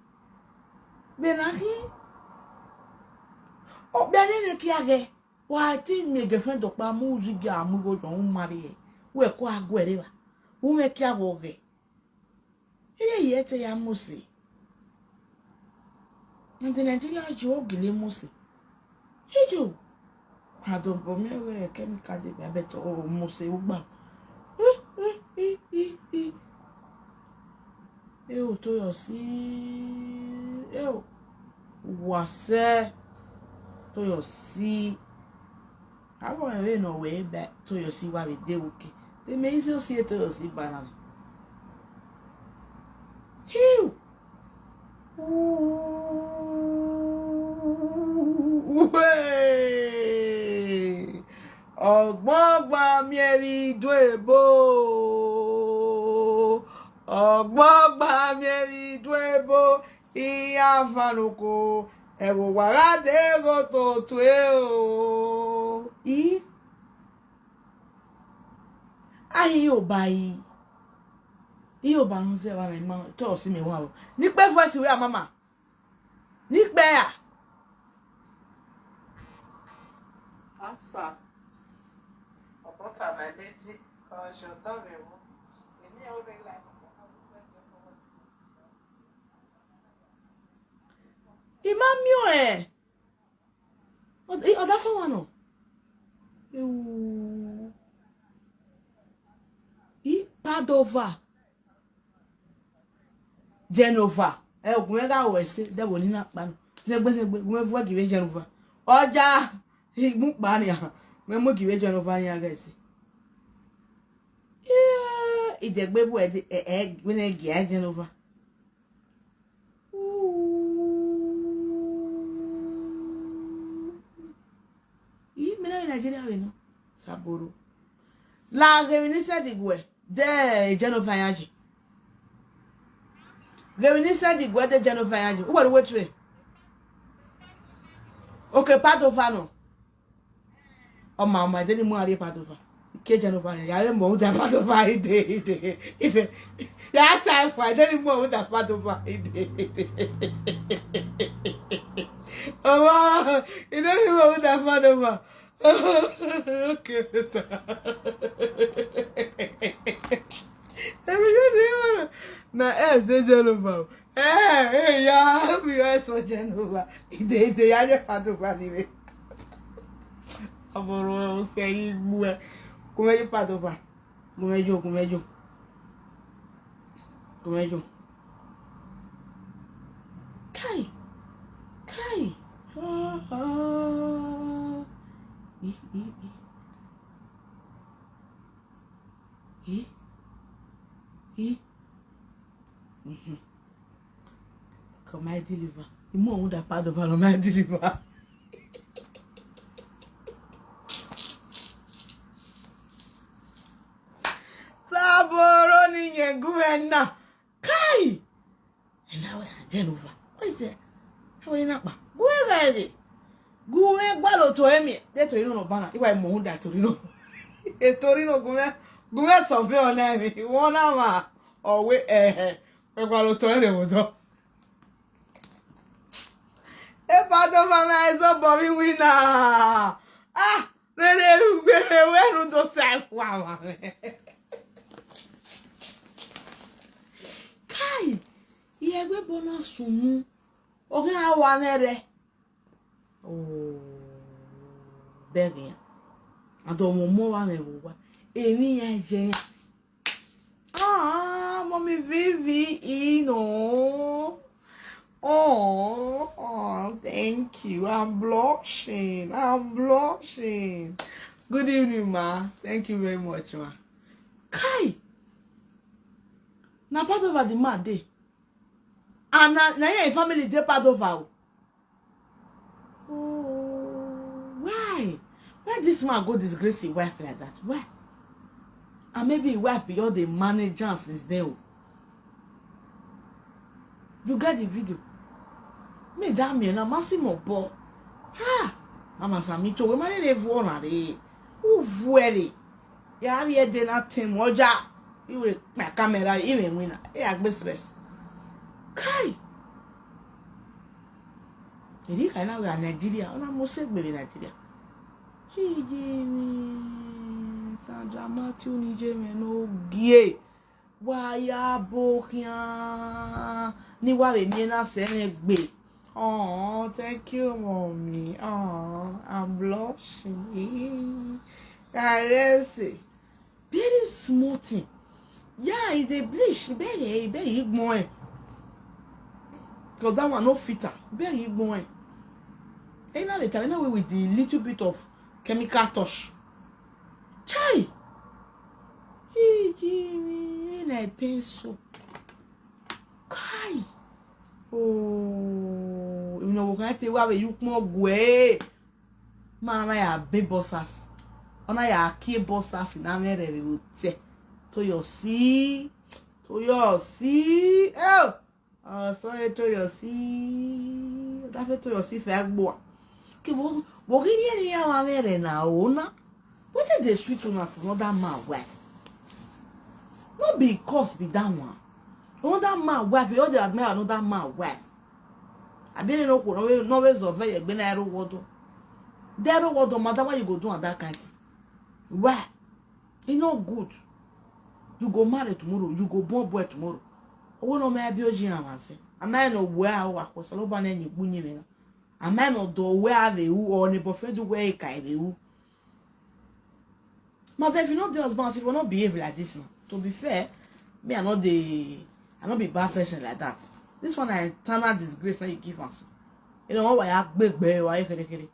Bena hi. O bia ne ne ki age. Wa ti mi girlfriend do pa mu zi ga mu go don mari. We ko agwere wa. U me ki abo ge. Ile yete ya Mose. Ndị Nigeria ji ogele Mose. Ijo. Adombo mi we kemika de be abeto o Mose ugba. Eu to yo si. Eu. Wase. To yo si. Abo ere no we be to yo si wa be de uke. Te me isi o si to yo si banana. Hiu. Uwe. Ọgbọgba mieri do ebo. Ọgbọgba mieri do ebo. Iya fanuko. Ewo wara de go to to e o. I. Ayi oba yi. Iyo ba no se wa na ima to si me wa o. Ni pe voice we mama. Ni pe ya. Asa. Ọ̀pọ̀ta na lady. Ọ̀ṣọ́ tọ́ mi wọ́n. Èmi ò rí láti. Ima mi o eh. Ọ̀dà fún wa náà. Ewu. I Padova. Genova. E ogun e ga we se de bo ni na pa no. Zegbe zegbe gun e fu gi we Genova. Ọjà igun pa ni a. Me mo gi we Genova ni a ga se. Eh, idegbe bu e e gbe ne gi Genova. Ii, me na Nigeria we no. Saboro. La gemi ni se di gwe. De Genova yaji. Gemi ni se di gwe de Genova yaji. Uwa ruwe tre. Okay, Padova no. Ọmọ ọmọ ẹdẹ ni mo àrí Padova. Ike Genova ni yàrá mọ̀ ó dá Padova ìdè ìdè ìdè. Yàrá sáà fún ẹdẹ ni mo ó dá Padova ìdè ìdè. Ọmọ ìdẹ ni mo ó dá Padova. Okay, later. Every day they wanna. Na ẹ ṣe Genova. Eh, eh, ya, mi ẹ sọ Genova. Ìdè ìdè ya jẹ Padova ni. Aboro o se igbu e. Kumeju Padova. Kumeju, kumeju. Kumeju. Kai. Kai. Ah, ah. I, i, i. I. I. Mhm. Come, I deliver. Imo who that part of her, I deliver. Saboro ni yengu ena. Kai. Ena we Genova. What is it? How are you not? Guwe gari. Guwe gwalo to emi. De to ino no bana. Iwa mo hunda to ino. E to ino guwe. Guwe so fe ona emi. Wona ma. Owe eh. We gwalo to ere wodo. E pa to ma na e so bomi wina. Ah, rere rere we nu do sa kwa wa. Kai. I Egbe bona sunu. Oge awa mere. Oh, beria. Ado mo mo wa me wa. Emi ya je. Ah, mommy Vivi, you know. Oh, oh, thank you. I'm blushing. I'm blushing. Good evening, ma. Thank you very much, ma. Kai. Na Padova the man dey. And na, na him family dey Padova o. Oh, why? Why this man go disgrace his wife like that? Why? And maybe his wife be all the manager since then. Oh. You get the video? Me that me na Massimo Bo. Ha! Mama Sami to we mane le vuo na re. U vuere. Ya mi e de na tem oja. Iwe my camera iwe wina. E agbe stress. Kai. Eri kai na we Nigeria. Ona mo se gbe Nigeria. Hey, Jimmy. Sandra Matthew ni Jimmy no gie. Wa ya bo kian. Ni wa re mi na se ne gbe. Oh, thank you, mommy. Oh, I'm blushing. Caresse. Very small thing. Yeah, e dey bleach. Be ye, be ye gbon e. Because that one no fit am. Be ye gbon e. E na the time, na we with the little bit of chemical touch. Chai! Hey, Jimmy, na pencil. Kai! Oh, you know, we can't say why you come away. Man, I have big bosses. Ona ya kie bosses na mere re wote. To your see. To your see. Oh! Ah, sorry, to your see. That fe to your see fe agbo. Ke wo, wo gini ni ya wa mere na ona. Wetin dey sweet una for another man wife? No be cause be that one. Another man wife, you all dey admire another man wife. Abi ni no ko no we no we zove ye gbe na ero wodo. Dero wodo, madam, why you go do am that kind thing? Why? E no good. You go marry tomorrow, you go born boy tomorrow. Owo no me abi oji anwanse. Am I no where I work for? So lo ba na ni gbu ni me na. Am I no do where I dey who or ni boyfriend where I kai dey who? But if you no dey husband, if you no behave like this now, to be fair, me I no dey, I no be bad person like that. This one na eternal disgrace na you give am so. You know why I gbegbe wa kere kere.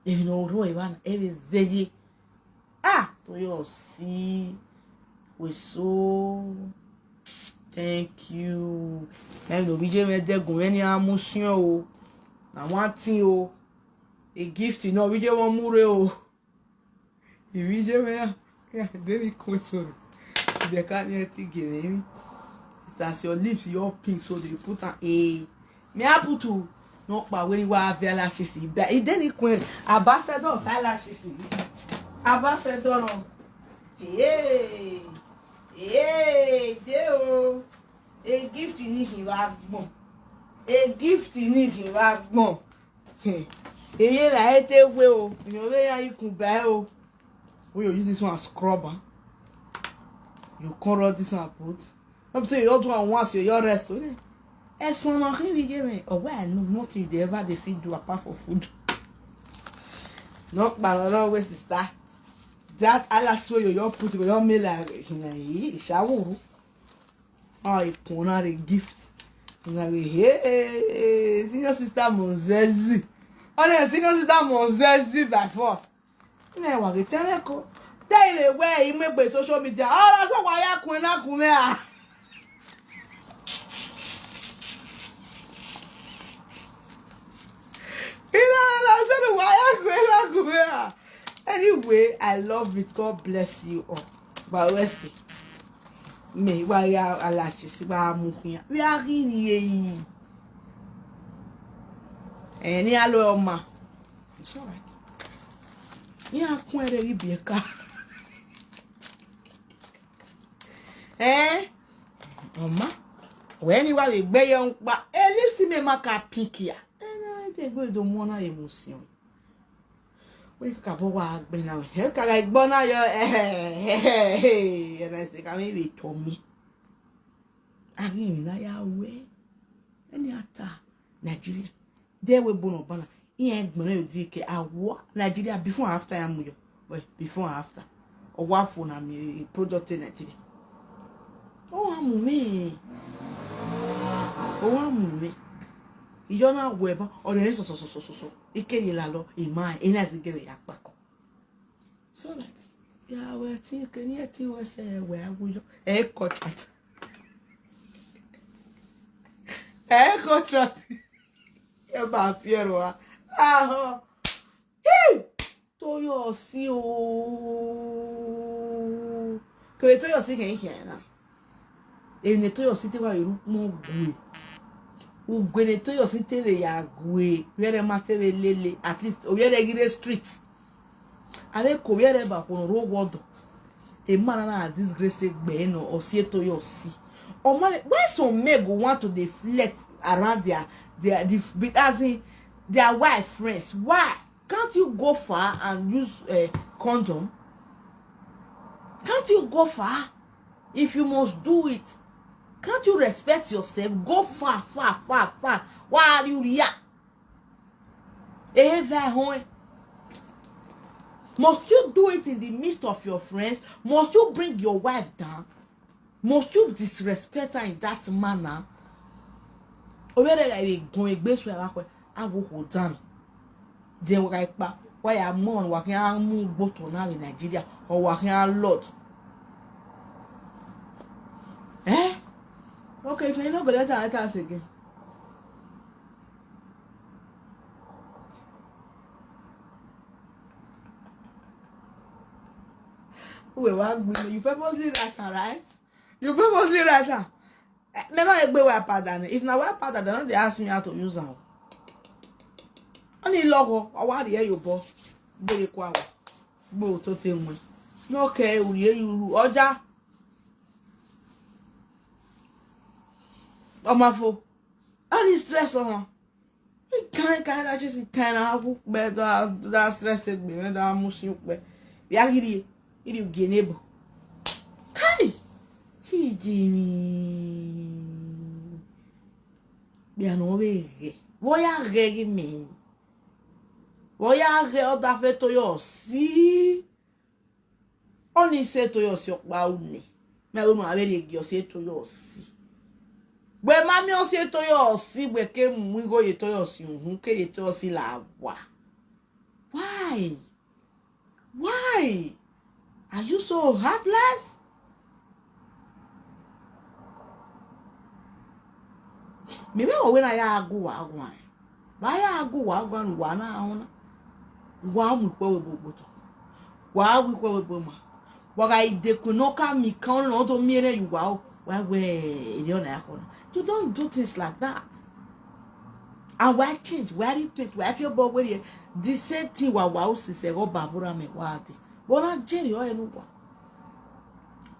If you no ro e ba na e be zeye. Ah, to your see. We so thank you. Na no bi je me de gun any amusion o. Na one thing o. A gift, you know, we just want more o. If you just me, yeah, they be cool, sorry. They can't hear thing again. It's as your lips, your pink, so they put an A. Me I put to no pa when you are very lashes. But it didn't quit. Ambassador of eyelashes. Ambassador no. Hey, hey, dey o. A gift ni ki wa gbon. A gift ni ki wa gbon. Eye la ete we o. You know where you can buy o. We you use this one as scrubber. You can rub this one put. Let me say you do one once you your rest. Okay? Ẹ̀sán náà kí ni gé mi? Oh, well, no, nothing you dey ever dey fit do apart for food. No, but no, wait, sister. That I like show you your put your mail like, you know, shower. Ah, ikun na re gift. Na re, hey, senior sister Mozezi. Honest, senior sister Mozezi by force. Ina wa ge tere ko. Tell the way you make by social media. All that's why I kun na kun ya. Ina la se wa ya kun na kun ya. Anyway, I love it. God bless you all. But let's see. Me, why ya alachi si ba mu kunya. We are in ye. Any alo ma. It's all right. Yeah, kwere ibi ka. Eh? Oma. When you are be yon pa. E lipsi me maka pinkia. E na te go do mona emotion. We ka bo wa gbe na. He ka ga gbo na yo. Eh, eh, eh, eh. And I say, "Can we be to me?" Agin mi na ya we. Any ata Nigeria. There we bono bana. Iye gbona yo di ke awa Nigeria before and after ya muyo. Well, before and after. Owa fo na mi product in Nigeria. O wa mu me. O wa mu me. Iyo na we ba. O de so so so so so. Ike ni la lo. Ima. Ina zigere ya pako. So that. Ya we ti ke ni ti we se we aguyo. E contract. E contract. E ba fiero a. Aho. Hey! Toyosi o. Kebe Toyosi ke ihe na. Ene Toyosi te wa iru mo gwe. Ugwe ne Toyosi te le ya gwe. Where ma te le lele. At least o where gire street. Ale ko where ba ko ro wodo. E mana na disgrace gbe no o si Toyosi. O man, why some men go want to deflect around their their the, as in their wife friends? Why? Can't you go far and use a condom? Can't you go far? If you must do it, can't you respect yourself? Go far, far, far, far. Why are you here? Eh, very home. Must you do it in the midst of your friends? Must you bring your wife down? Must you disrespect her in that manner? Obere ga iwe gun egbe su ya wa kwe. Awo ho down. Then we ga ipa. Why am on wa kin amu gboto na in Nigeria or wa kin lord. Eh? Okay, if you no go let her let us again. Uwe wa gbe you purposely write am, right? You purposely write am. Remember egbe wa powder ni. If na wa powder, they no dey ask me how to use am. Oni logo, awa ri e yo bo. Gbe ye kwa wa. Gbe o to te nwe. No ke uri e yuru. Oja. Omafo. Oni stress on. Kind, kind, that just kind of have bed that stress it me, that mushing up. We are here, here you gain able. Kai, he gave me. They are no way. What are getting me? What are get out of it to your see? Oni se Toyosi okpa une. Me unu averi egi osi Toyosi. Gbe mami osi Toyosi gbe ke mu igo ye Toyosi uhun ke ye Toyosi la wa. Why? Why? Are you so heartless? Maybe when I go, I go. Ba ya agu wa gwa nu wa na ahụ na. Wa mu kwe we bo gboto. Wa wi kwe we bo ma. Wa ga ide ku no ka mi kan lo to mi ere yu wa o. Wa we ere ona ya ko na. You don't do things like that. And why change? Why repent? Why feel bo we the same thing wa wa o si se go ba vura me wa ti. Bo na jeri o enu wa.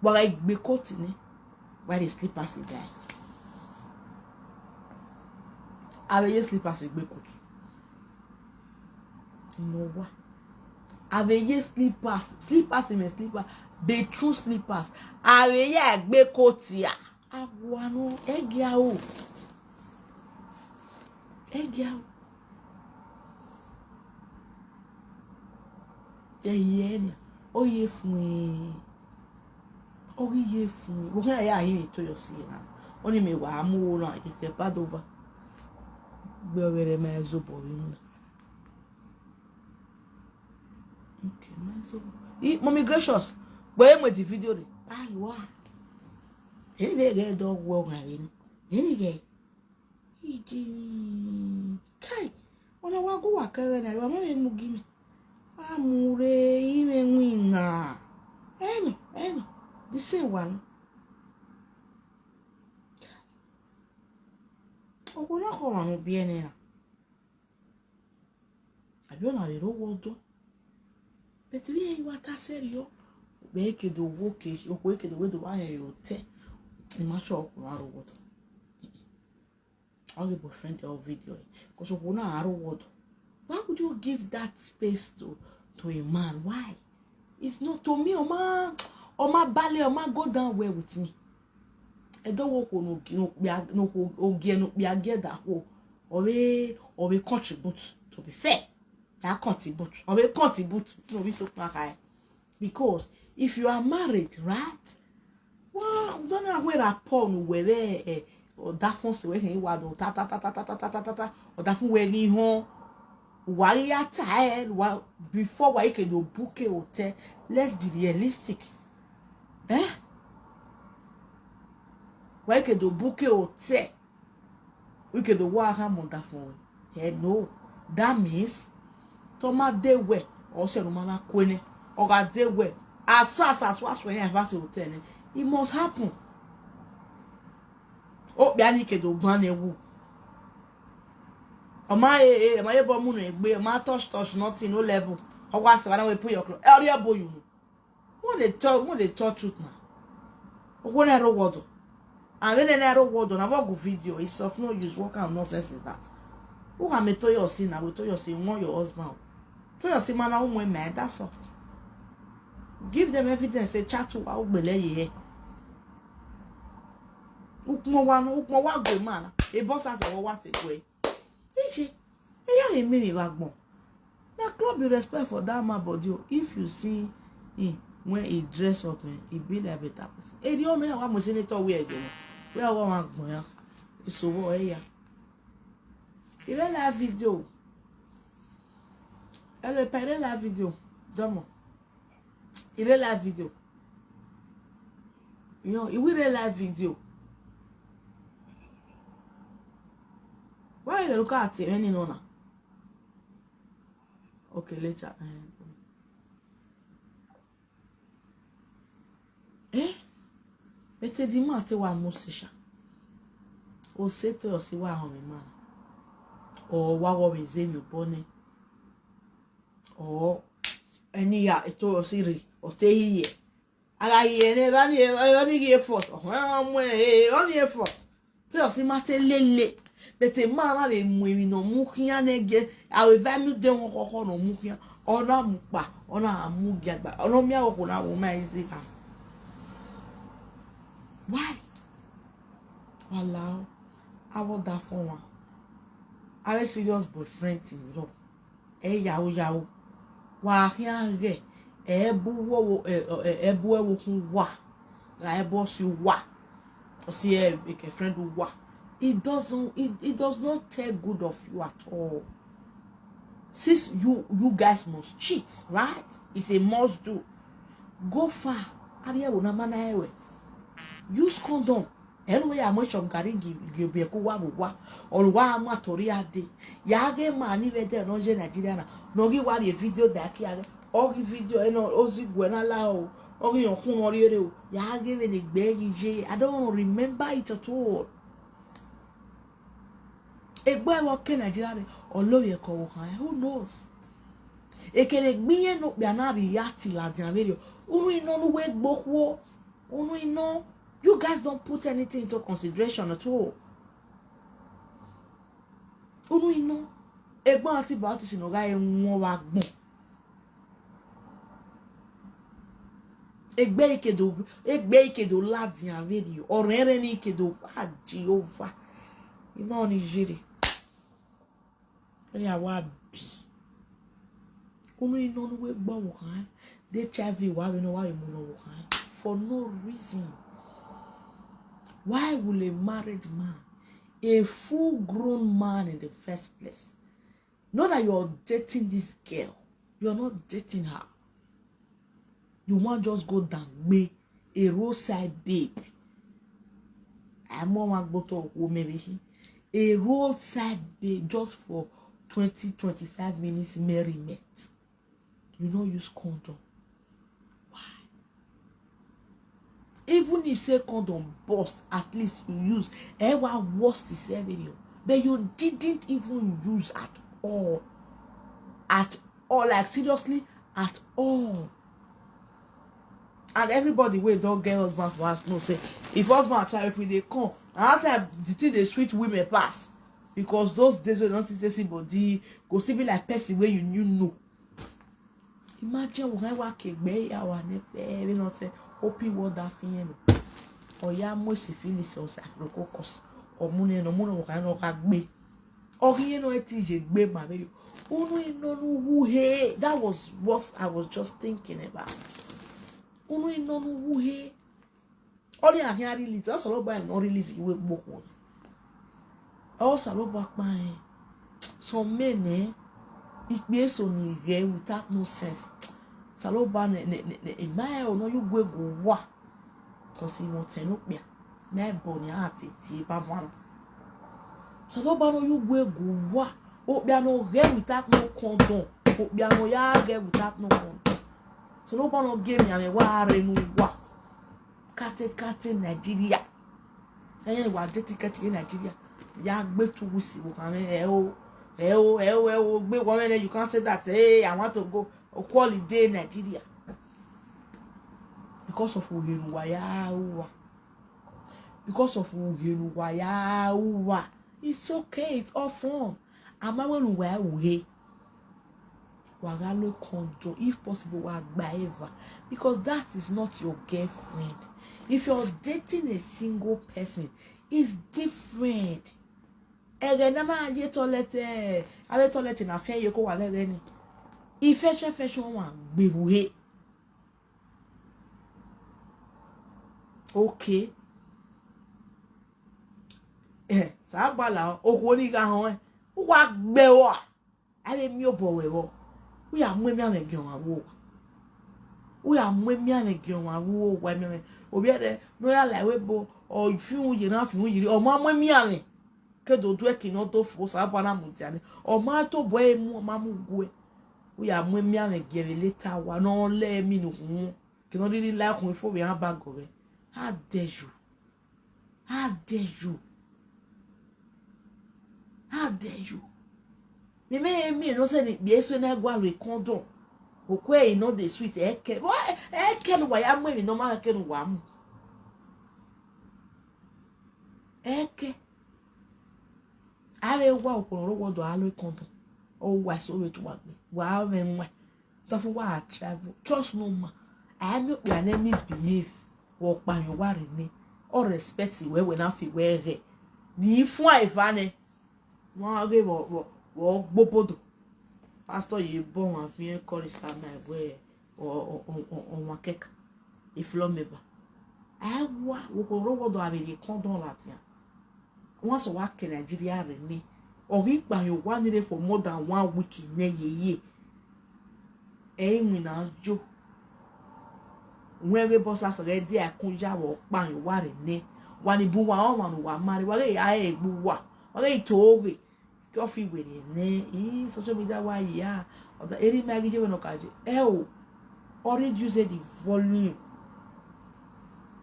Wa ga igbe koti ni. Why the slippers e die? Aveye slippers e gbe kotu. You know what? Aveye slippers. Slippers in my slipper. Bedroom slippers. Aveye e gbe kotu ya. Aguano egia o. Egia o. Eyi eni. Oye fun e. Oye fun e. Wo kan ya yi mi to yo si na. Oni me wa mu wo na ike padova. Gbe overe me zo bo wi mu na. Okay, me zo. I mommy gracious. Gbe mo di video re. Ayi wa. Eni de ge do wo ga re ni. Eni ge. Iji. Kai. Ona wa go wa kere na wa mo le mu gi mi. Amure ire win na. Eno, eno. The same one. Ogo na ko wa no bi ene na. Abi ona le ro wo do. But we are what I said yo. Be ke do wo ke, o ko ke do we do wa he yo te. Ni ma cho ko na ro wo do. All the boyfriend or video. Because we na ro wo do. Why would you give that space to to a man? Why? It's not to me, Oma. Oma Bale, Oma go down well with me. Edo wo ko no gi no pia no ko ogie no pia ge da ko. Ove ove contribute, to be fair. Ya contribute. Ove contribute. No be so pa kai. Because if you are married, right? Well, don't know where I pawn where eh or that phone se where he wa do ta ta ta ta ta ta ta ta ta ta or that phone where he hon. Why ya tired? Why before why ke do book a hotel? Let's be realistic. Eh? Why ke do book a hotel? We ke do wa ha mo that phone. Hey, no. That means Toma de we or se no mana kwene. Or ga de we. As fast as was when I pass hotel, it must happen. Oh, biani ke do ban e wu. Ọmọ ẹ ẹ ọmọ ẹ bọ múnú ẹgbẹ ọmọ touch touch nothing no level. Ọwọ àṣẹ wàdà wẹ put your clothes ẹ ọrí ẹ bọ yòó. Wọn lè tọ wọn lè tọ truth na. Owó náà ẹrọ wọdọ. Àwọn ẹni ẹrọ wọdọ na wọ́n gùn video, it's of no use. What kind of nonsense is that? Who am I to your sin na we to your sin wọn your husband o. To your sin mana ụmụ eme that's all. Give them evidence say chat wa ugbele ye. Ukmo wa no ukmo wa gwe mana. E boss as e wa te gwe. Ije. E ya le mi mi wa gbon. Na club you respect for that man body o. If you see him when he dress up, eh, he be like better person. E di o me wa mo senator we again. We are one gbon ya. Isowo e ya. Ire la video. Ele pere la video. Domo. Ire la video. Yo, iwe ire la video. Why you look at it when you know now? Okay, later. Eh? Bete di ma te wa musisha. O se to si wa hon mi ma. O wa wo mi ze mi bone. O eni ya eto siri o te hiye. Aga hiye ne ba ni ba ni gi effort. O mo e o ni effort. Te o si ma te lele. Bete ma na be mu emi no mu kiya ne ge. A we va mi de won koko no mu kiya. Ona mu pa, ona mu gi agba. Ona mi awo ko na wo ma izi ka. Why? Allow. I want that for one. I have a serious boyfriend in Europe. E yahoo yahoo. Wa hia ge. E bu wo wo e e bu e wo kun wa. Na e bu si wa. O si e ke friend wa. It doesn't it, it does not take good of you at all. Since you you guys must cheat, right? It's a must do. Go far. Ari e wo na mana ewe. Use condom. Enu ya mo shop gari gi gi be ko wa bo wa. Or wa ma tori ade. Ya ge ma ni be de no je Nigeria na. No gi wa re video da ki ade. O gi video e no o zi gwe na la o. O gi yon kun no re o. Ya ge be ni gbe gi je. I don't remember it at all. Egbe wo ke Nigeria re. Olo ye ko wo kan. Who knows? Ekere gbiye no pe ana react la di averio. Unu ino nu we gbo kuo. Unu ino. You guys don't put anything into consideration at all. Unu ino. Egbon antibiotics no ga e won wa gbon. Egbe ikedo egbe ikedo la di averio. Orere ni ikedo pa Jehovah. Ino ni jire. Ri awa bi. Unu ino nu we gbo wo kan. The H I V wa we no wa we mo no wo kan. For no reason. Why will a married man, a full grown man in the first place, know that you're dating this girl? You're not dating her. You want just go down me a roadside babe. I'm on one bottle of women. A roadside babe just for twenty, twenty-five minutes merriment. You no use condom. Why? Even if say condom burst, at least you use. Eh, wa worst is every. But you didn't even use at all. At all, like seriously, at all. And everybody wey don get husband for house know say if husband try if we dey come, na that time the thing dey sweet women pass because those days wey don see say see body go still be like person wey you new know. Imagine we wa kegbe ya wa ne fe we no say open world that thing no. Oya mo syphilis or staphylococcus. Or mune no mune waka no ka gbe. Or ye no eti je gbe ma very. Unu ino nu wu he. That was what I was just thinking about. Unu ino nu wu he. Only I can release. That's all about no release you will book one. Also, about my some men, eh? It be so ni gay without no sense. Saloba ne ne ne ne in my own you go go wa. Cause he won't no be. Me boni ati ti ba mwana. Saloba no you go go wa. O be no gay without no condom. O be no ya gay without no condom. Saloba no game ya me wa re no wa. Kate kate Nigeria. Ẹyẹ ni wà á dé tíkẹ́ẹ̀tì ní Nàìjíríà. Ìyá gbé tu wùsì wò kàn mí ẹ o ẹ o ẹ o ẹ o gbé wọn mẹ́rin you can't say that hey I want to go okú holiday Nigeria. Because of òhèrùwà yà á wà. Because of òhèrùwà yà á wà. It's okay, it's all fun. Àmọ́ wẹ́n wà á wò he. Wàá ló condom if possible wàá gba Eva because that is not your girlfriend. If you're dating a single person, it's different. Ẹ̀rẹ̀ náà máa yé tọ́lẹ́tẹ̀ abẹ́ tọ́lẹ́tẹ̀ náà fẹ́ yẹ kó wà lẹ́rẹ́ ni. Ìfẹ́ ṣẹ́fẹ́ ṣe wọn gbèrú he. Okay. Ẹ sábà làwọn okùn oníga hàn ẹ wọ́n wá gbẹ wọ́n à. Ale mi obɔ wɛ wɔ. Uya mwe mi ame gɛ wa wo. Uya mwe mi ame gɛ wa wo wa mi ame. Obi ade no ya la we bo o fi un ye na fi un yiri. O ma mwe mi ame. Ke do do e ki no do fo sa ba na mu ti ani. O ma to bo e mu o ma mu gu e. Uya mwe mi ame gɛ we later wa no le mi no hu. Ke no really like hu fo we an ba go we. How dare you? How dare you? How dare you? Me me me no se ni bi eso na gwa le condom. Okwe e no dey sweet eke. Eke no wa ya mu mi no ma eke no wa mu. Eke. Are wa okoro wo do alo condom. O wa so we tu wa gbe. Wa we nwa. Therefore, why I travel? Trust no man. I am not be an misbehave. Or pan your worry me. Or respect it where when I feel where he. Ni fun a ifane. Won age wo wo wo gbobodo. Pastor ye bon wa fi en chorus ka me we o o o o wa keka. Iflo me ba. I wa wo ko ro wo do a be kon don lati an. Wọ́n sọ wá kẹ Nàìjíríà rẹ̀ ní ọ̀rí pààyàn wá nílé for more than one week ní yeye. Ẹ̀yìn wìn náà jó. Wọ́n eré bọ́sà sọ̀rọ̀ ẹ díẹ̀ kún yàwọ̀ pààyàn wá rẹ̀ ní. Wà ní bu wa ọ̀ràn wà máa rí wà lè yá ẹ̀ gbú wà wà lè tó rè. Kí wọ́n fi wèrè ní social media wá yìí á ọ̀dà eré máa rí jẹ́wọ́ náà kàjẹ́ ẹ o. Or reduce the volume.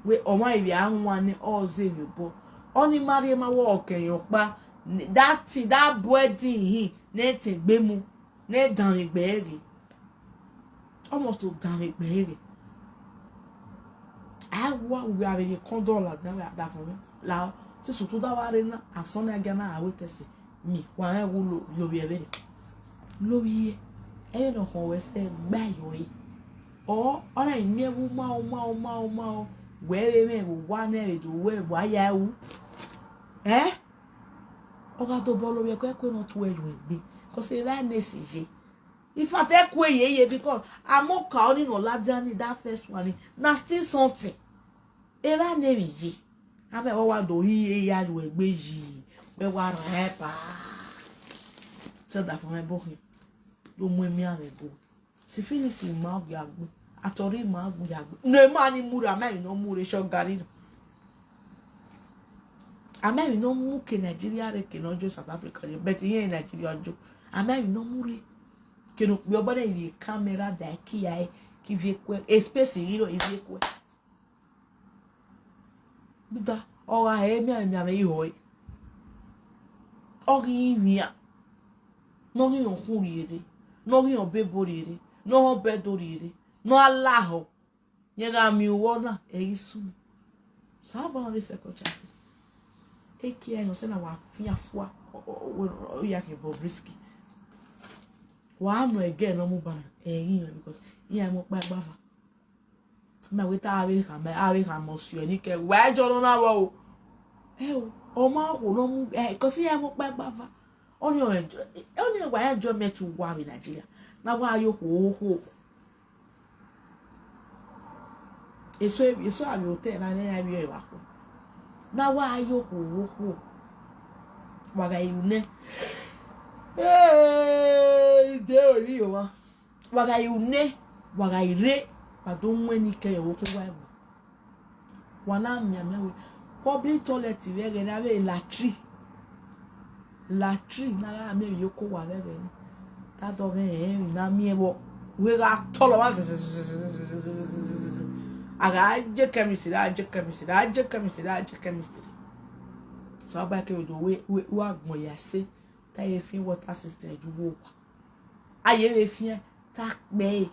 We ọmọ ibi anwa ni ọzọ enyubo. Oni mari ma wo okenyo pa that thing that wedding he ne te gbe mu ne dan mi gbe re. Almost to dan mi gbe re. I wa we are in condom la dan la da fun mi. La ti su to da wa re na asan na ga na awe test. Mi wa e wo lo yo bi ebe. Lo bi e. E no kon we se gba yo e. O ona imi e wo ma o ma o ma o ma o. We we me wo wa ne we do we wa ya wu. Eh? Oga to bolo we kwe kwe no tu e yo egbe. Ko se la ne si je. In fact, e kwe ye ye because amoka oni no la jani that first one. Na still something. E la ne mi ye. Ame wo wa do hi ye ya yo egbe yi. We wa repa. So that for my boy. Do mu mi ame go. Si fini si ma gi agbe. Atori ma gi agbe. No ma ni mura me no mure sho gari. Ame mi no mu ke Nigeria re ke no jo South Africa re. But here in Nigeria jo. Ame mi no mure. Ke no yo bana ibi camera da ki ya e ki vie kwe. Space hero ibi kwe. Buda, oga he mi ame mi ame iho e. Ogi iwia. No gi yon kun riere. No gi yon bebo riere. No hon bedo riere. No alaho. Nyega mi uwo na e isu. Sa ba on the second chance. E ki e no se na wa fia fua. O ya ke Bobrisky. Wa no again no mu bana. E yin because iya mo pa gbafa. Me we ta ave ha me ave ha mo sio ni ke wa jo no na wo. E o, o ma ko no mu e ko si ya mo pa pa fa. Oni o enjoy, oni wa enjoyment wa we Nigeria. Na wa yo ko ko. Eso eso abi hotel na ne ya bi e wa ko. Na wa yo ko ko. Wa ga yu ne. Eh, de o ri o wa. Wa ga yu ne. Wa ga ire. Wa do nwe ni ke yo ko wa e wa. Wa na mia mia we. Public toilet we ge na we latrine. Latrine na ga me yo ko wa we ge ni. Ta do ge e na mi e bo. We ga to lo wa. Aga je chemistry, a je chemistry, a je chemistry, a je chemistry. So aba ke we do we we wa gbon ya se. Ta ye fi water system ju wo wa. Aye we fi ta pe.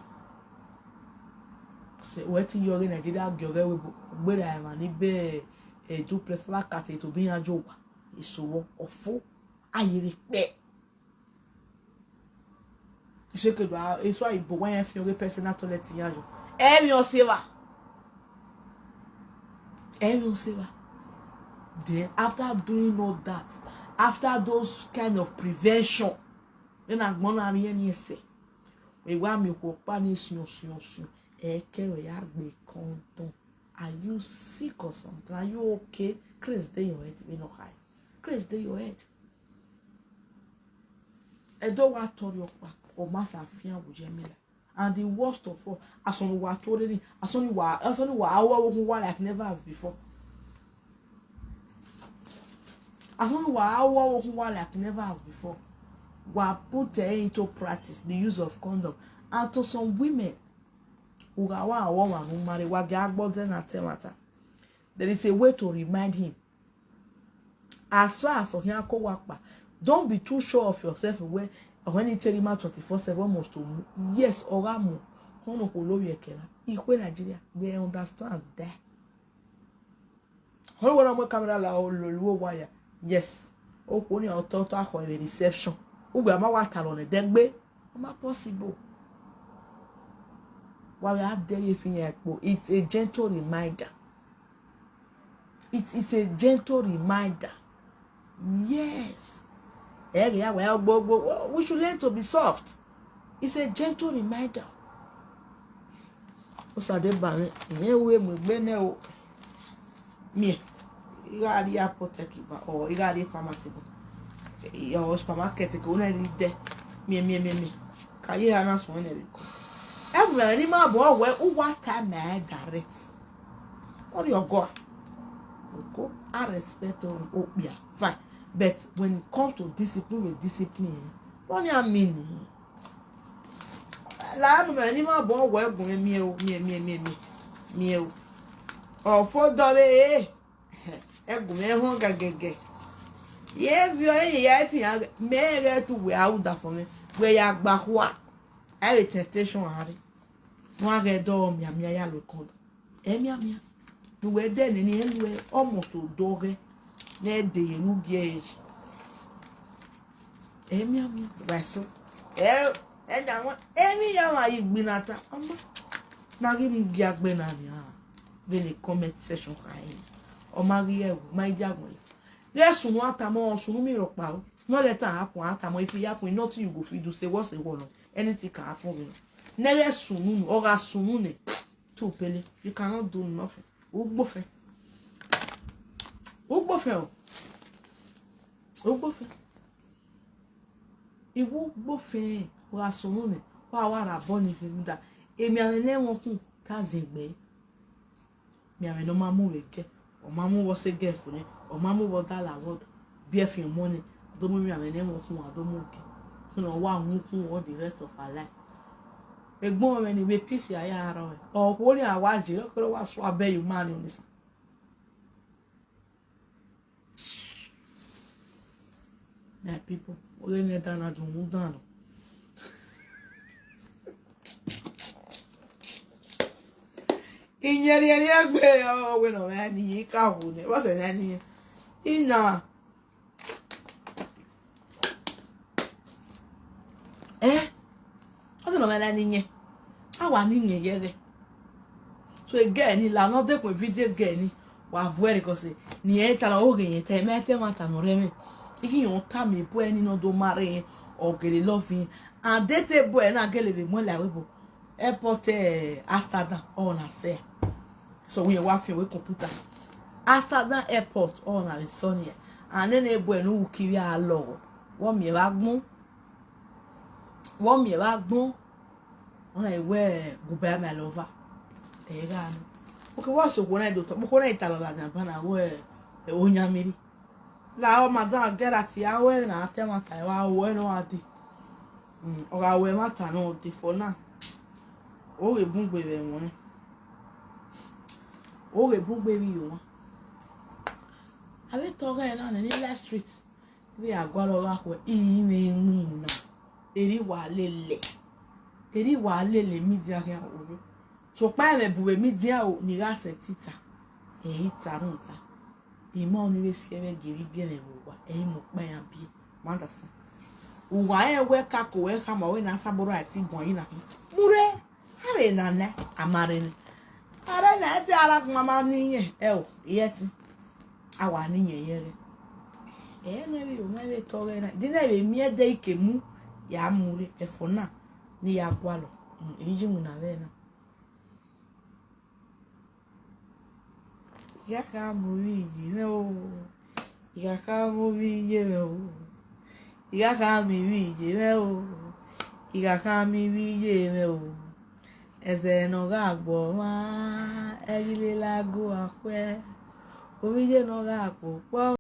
Se we ti yo ge Nigeria ge ge we bo. Gbe da ma ni be e du place ba ka te to bi yan jo wa. Isowo ofo. Aye we pe. Ise ke do a eso ayi bo wa yan fi yo ge personal toilet yan jo. E mi o se wa. E mi o se wa. Then after doing all that, after those kind of prevention, then agbon na ri eni ese. We wa mi ko pa ni sun sun sun. E ke we ya gbe condom. Are you sick or something? Are you okay? Craze dey your head, we no high. Craze dey your head. E do wa tori opa. O ma sa fi an wo je mi la. And the worst of all, asonu wa tori ni, asonu wa, asonu wa awo wo wa like never as before. Asonu wa awo wo wa like never as before. Wa put eh, into practice the use of condom. And to some women, uga wa awo wa no mare wa ga gbo de na te mata. There is a way to remind him. As far as Ohiako Wakpa, don't be too sure of yourself when when it tell him twenty-four seven must to mu. Yes, Oramu, Hono Kolobi Ekela, Ikwe Nigeria, they understand that. Hono Wona Mo camera la ololuwo waya. Yes. O ko ni ototo akọ reception. Ugbe ama wa talo ne degbe. Ama possible. Wa we ade ye fi yen po. It's a gentle reminder. It is a gentle reminder. Yes. Ẹ rí àwọn ẹgbẹ́ gbogbo. We should learn to be soft. It's a gentle reminder. Ó ṣàdé bà mí. Ìyẹn wo èmọ̀ ìgbé náà o. Mi ẹ̀. Ìrà rí apoteki bá ọ̀ ìrà rí pharmacy bá. Ọ̀ supermarket kò náà rí dẹ́. Mi ẹ̀ mi ẹ̀ mi ẹ̀ mi. Kàyé ara sùn ẹ̀ nẹ̀ rí kọ́. Ẹ mọ̀ ẹ̀ ní máa bọ̀ ọ̀wẹ́ ó wá tá mẹ́ẹ̀ direct. What do you go? Go, I respect on Opia. Fine. But when it comes to discipline with discipline, what do you mean? Lanu me ni ma bon we gun mi o mi mi mi mi mi o. O fo do re e. E gun me hon gagege. Ye vi o ye ya ti ya me re tu we a u da fo me. We ya gba kwa. I be temptation are. Wa ge do mi ami ya lo kon. Emi amia. Nuwe de ne ni elue omo to doge. Ne de ye nu ge. Emi amia. Wa so. E e da won emi ya wa igbinata. Omo. Na gi mu gi agbe na ni a. Be ni comment section ka yin. O ma gi e ma ija gun. Ye sunu atamo sunu mi ro pa o. No let am happen atamo if it happen nothing you go fit do say what's a one. Anything can happen. Nere sunu o ga sunu ne. Too pele. You cannot do nothing. Ugbofe. Ugbofe o. Ugbofe. Iwu ugbofe. Wa so mu ne. Wa wa ra bo ni zimuda. Emi ane ne won kun ta zengbe. Mi ame no mamu weke. O mamu wo se gefu ne. O mamu wo dala wo. Bi e fi mo ne. Do mu mi ame ne won kun wa do mu ke. So no wa won kun all the rest of our life. Egbon we ni we peace ya ya ro we. O ko ni awa je lo ko wa so abe you man ni sa. My people, we ni da na dun dan. Inyeri eri egbe o we no me ni ka hu ne. Wa se na ni. Ina. Eh? Wa se no me na ni nye. Awa ni nye yere. So again, ni la no de ko video again ni. Wa vwere ko se. Ni e ta la o ge yen te me te ma ta no re me. Iki yon ta me po e ni no do mare yen. O ge le love yen. And de te bo e na ge le be mo la we bo. Airport, eh, Amsterdam, o na se. So we wa fe we computer. Amsterdam airport, o na le so ni. And then e bo e no u kiri a lo. Wo mi e ba gbon. Wo mi e ba gbon. Ona e we goodbye my lover. E ga no. Okay, wa so ko na do to. Ko na italo la jan pa na we, eh, o nya mi ri. La o madam get at ya we na te ma ta wa we no adi. Mm, o ga we ma ta no di for now. O ge bun gbe we won. O ge bun gbe wi yo. A be to ga na ni last street. We a gwa lo ga ko i me mi na. Eri wa lele. Eri wa lele mi dia ke o. So pa me bu we mi dia o ni ga se tita. E ita run ta. Imo ni we sie we giri bi me wo wa. E mo pa ya bi. Ma understand? Uwa e we ka ko we ka ma we na saboro ati gwan yi na. Mure. Are na na amare ni. Are na ti ara kuma ma ni yen. E o, iye ti. Awa ni yen yere. E na bi o ma be to re na. Di na be mi e de ike mu. Ya mu re e fo na. Ni ya gwa lo. Mm, e ji mu na be na. Iga ka mu wi je me o. Iga ka mu wi je me o. Iga ka mi wi je me o. Iga ka mi wi je me o. Eze no ga gbo ma. Egile la go akwe. Omi je no ga popo.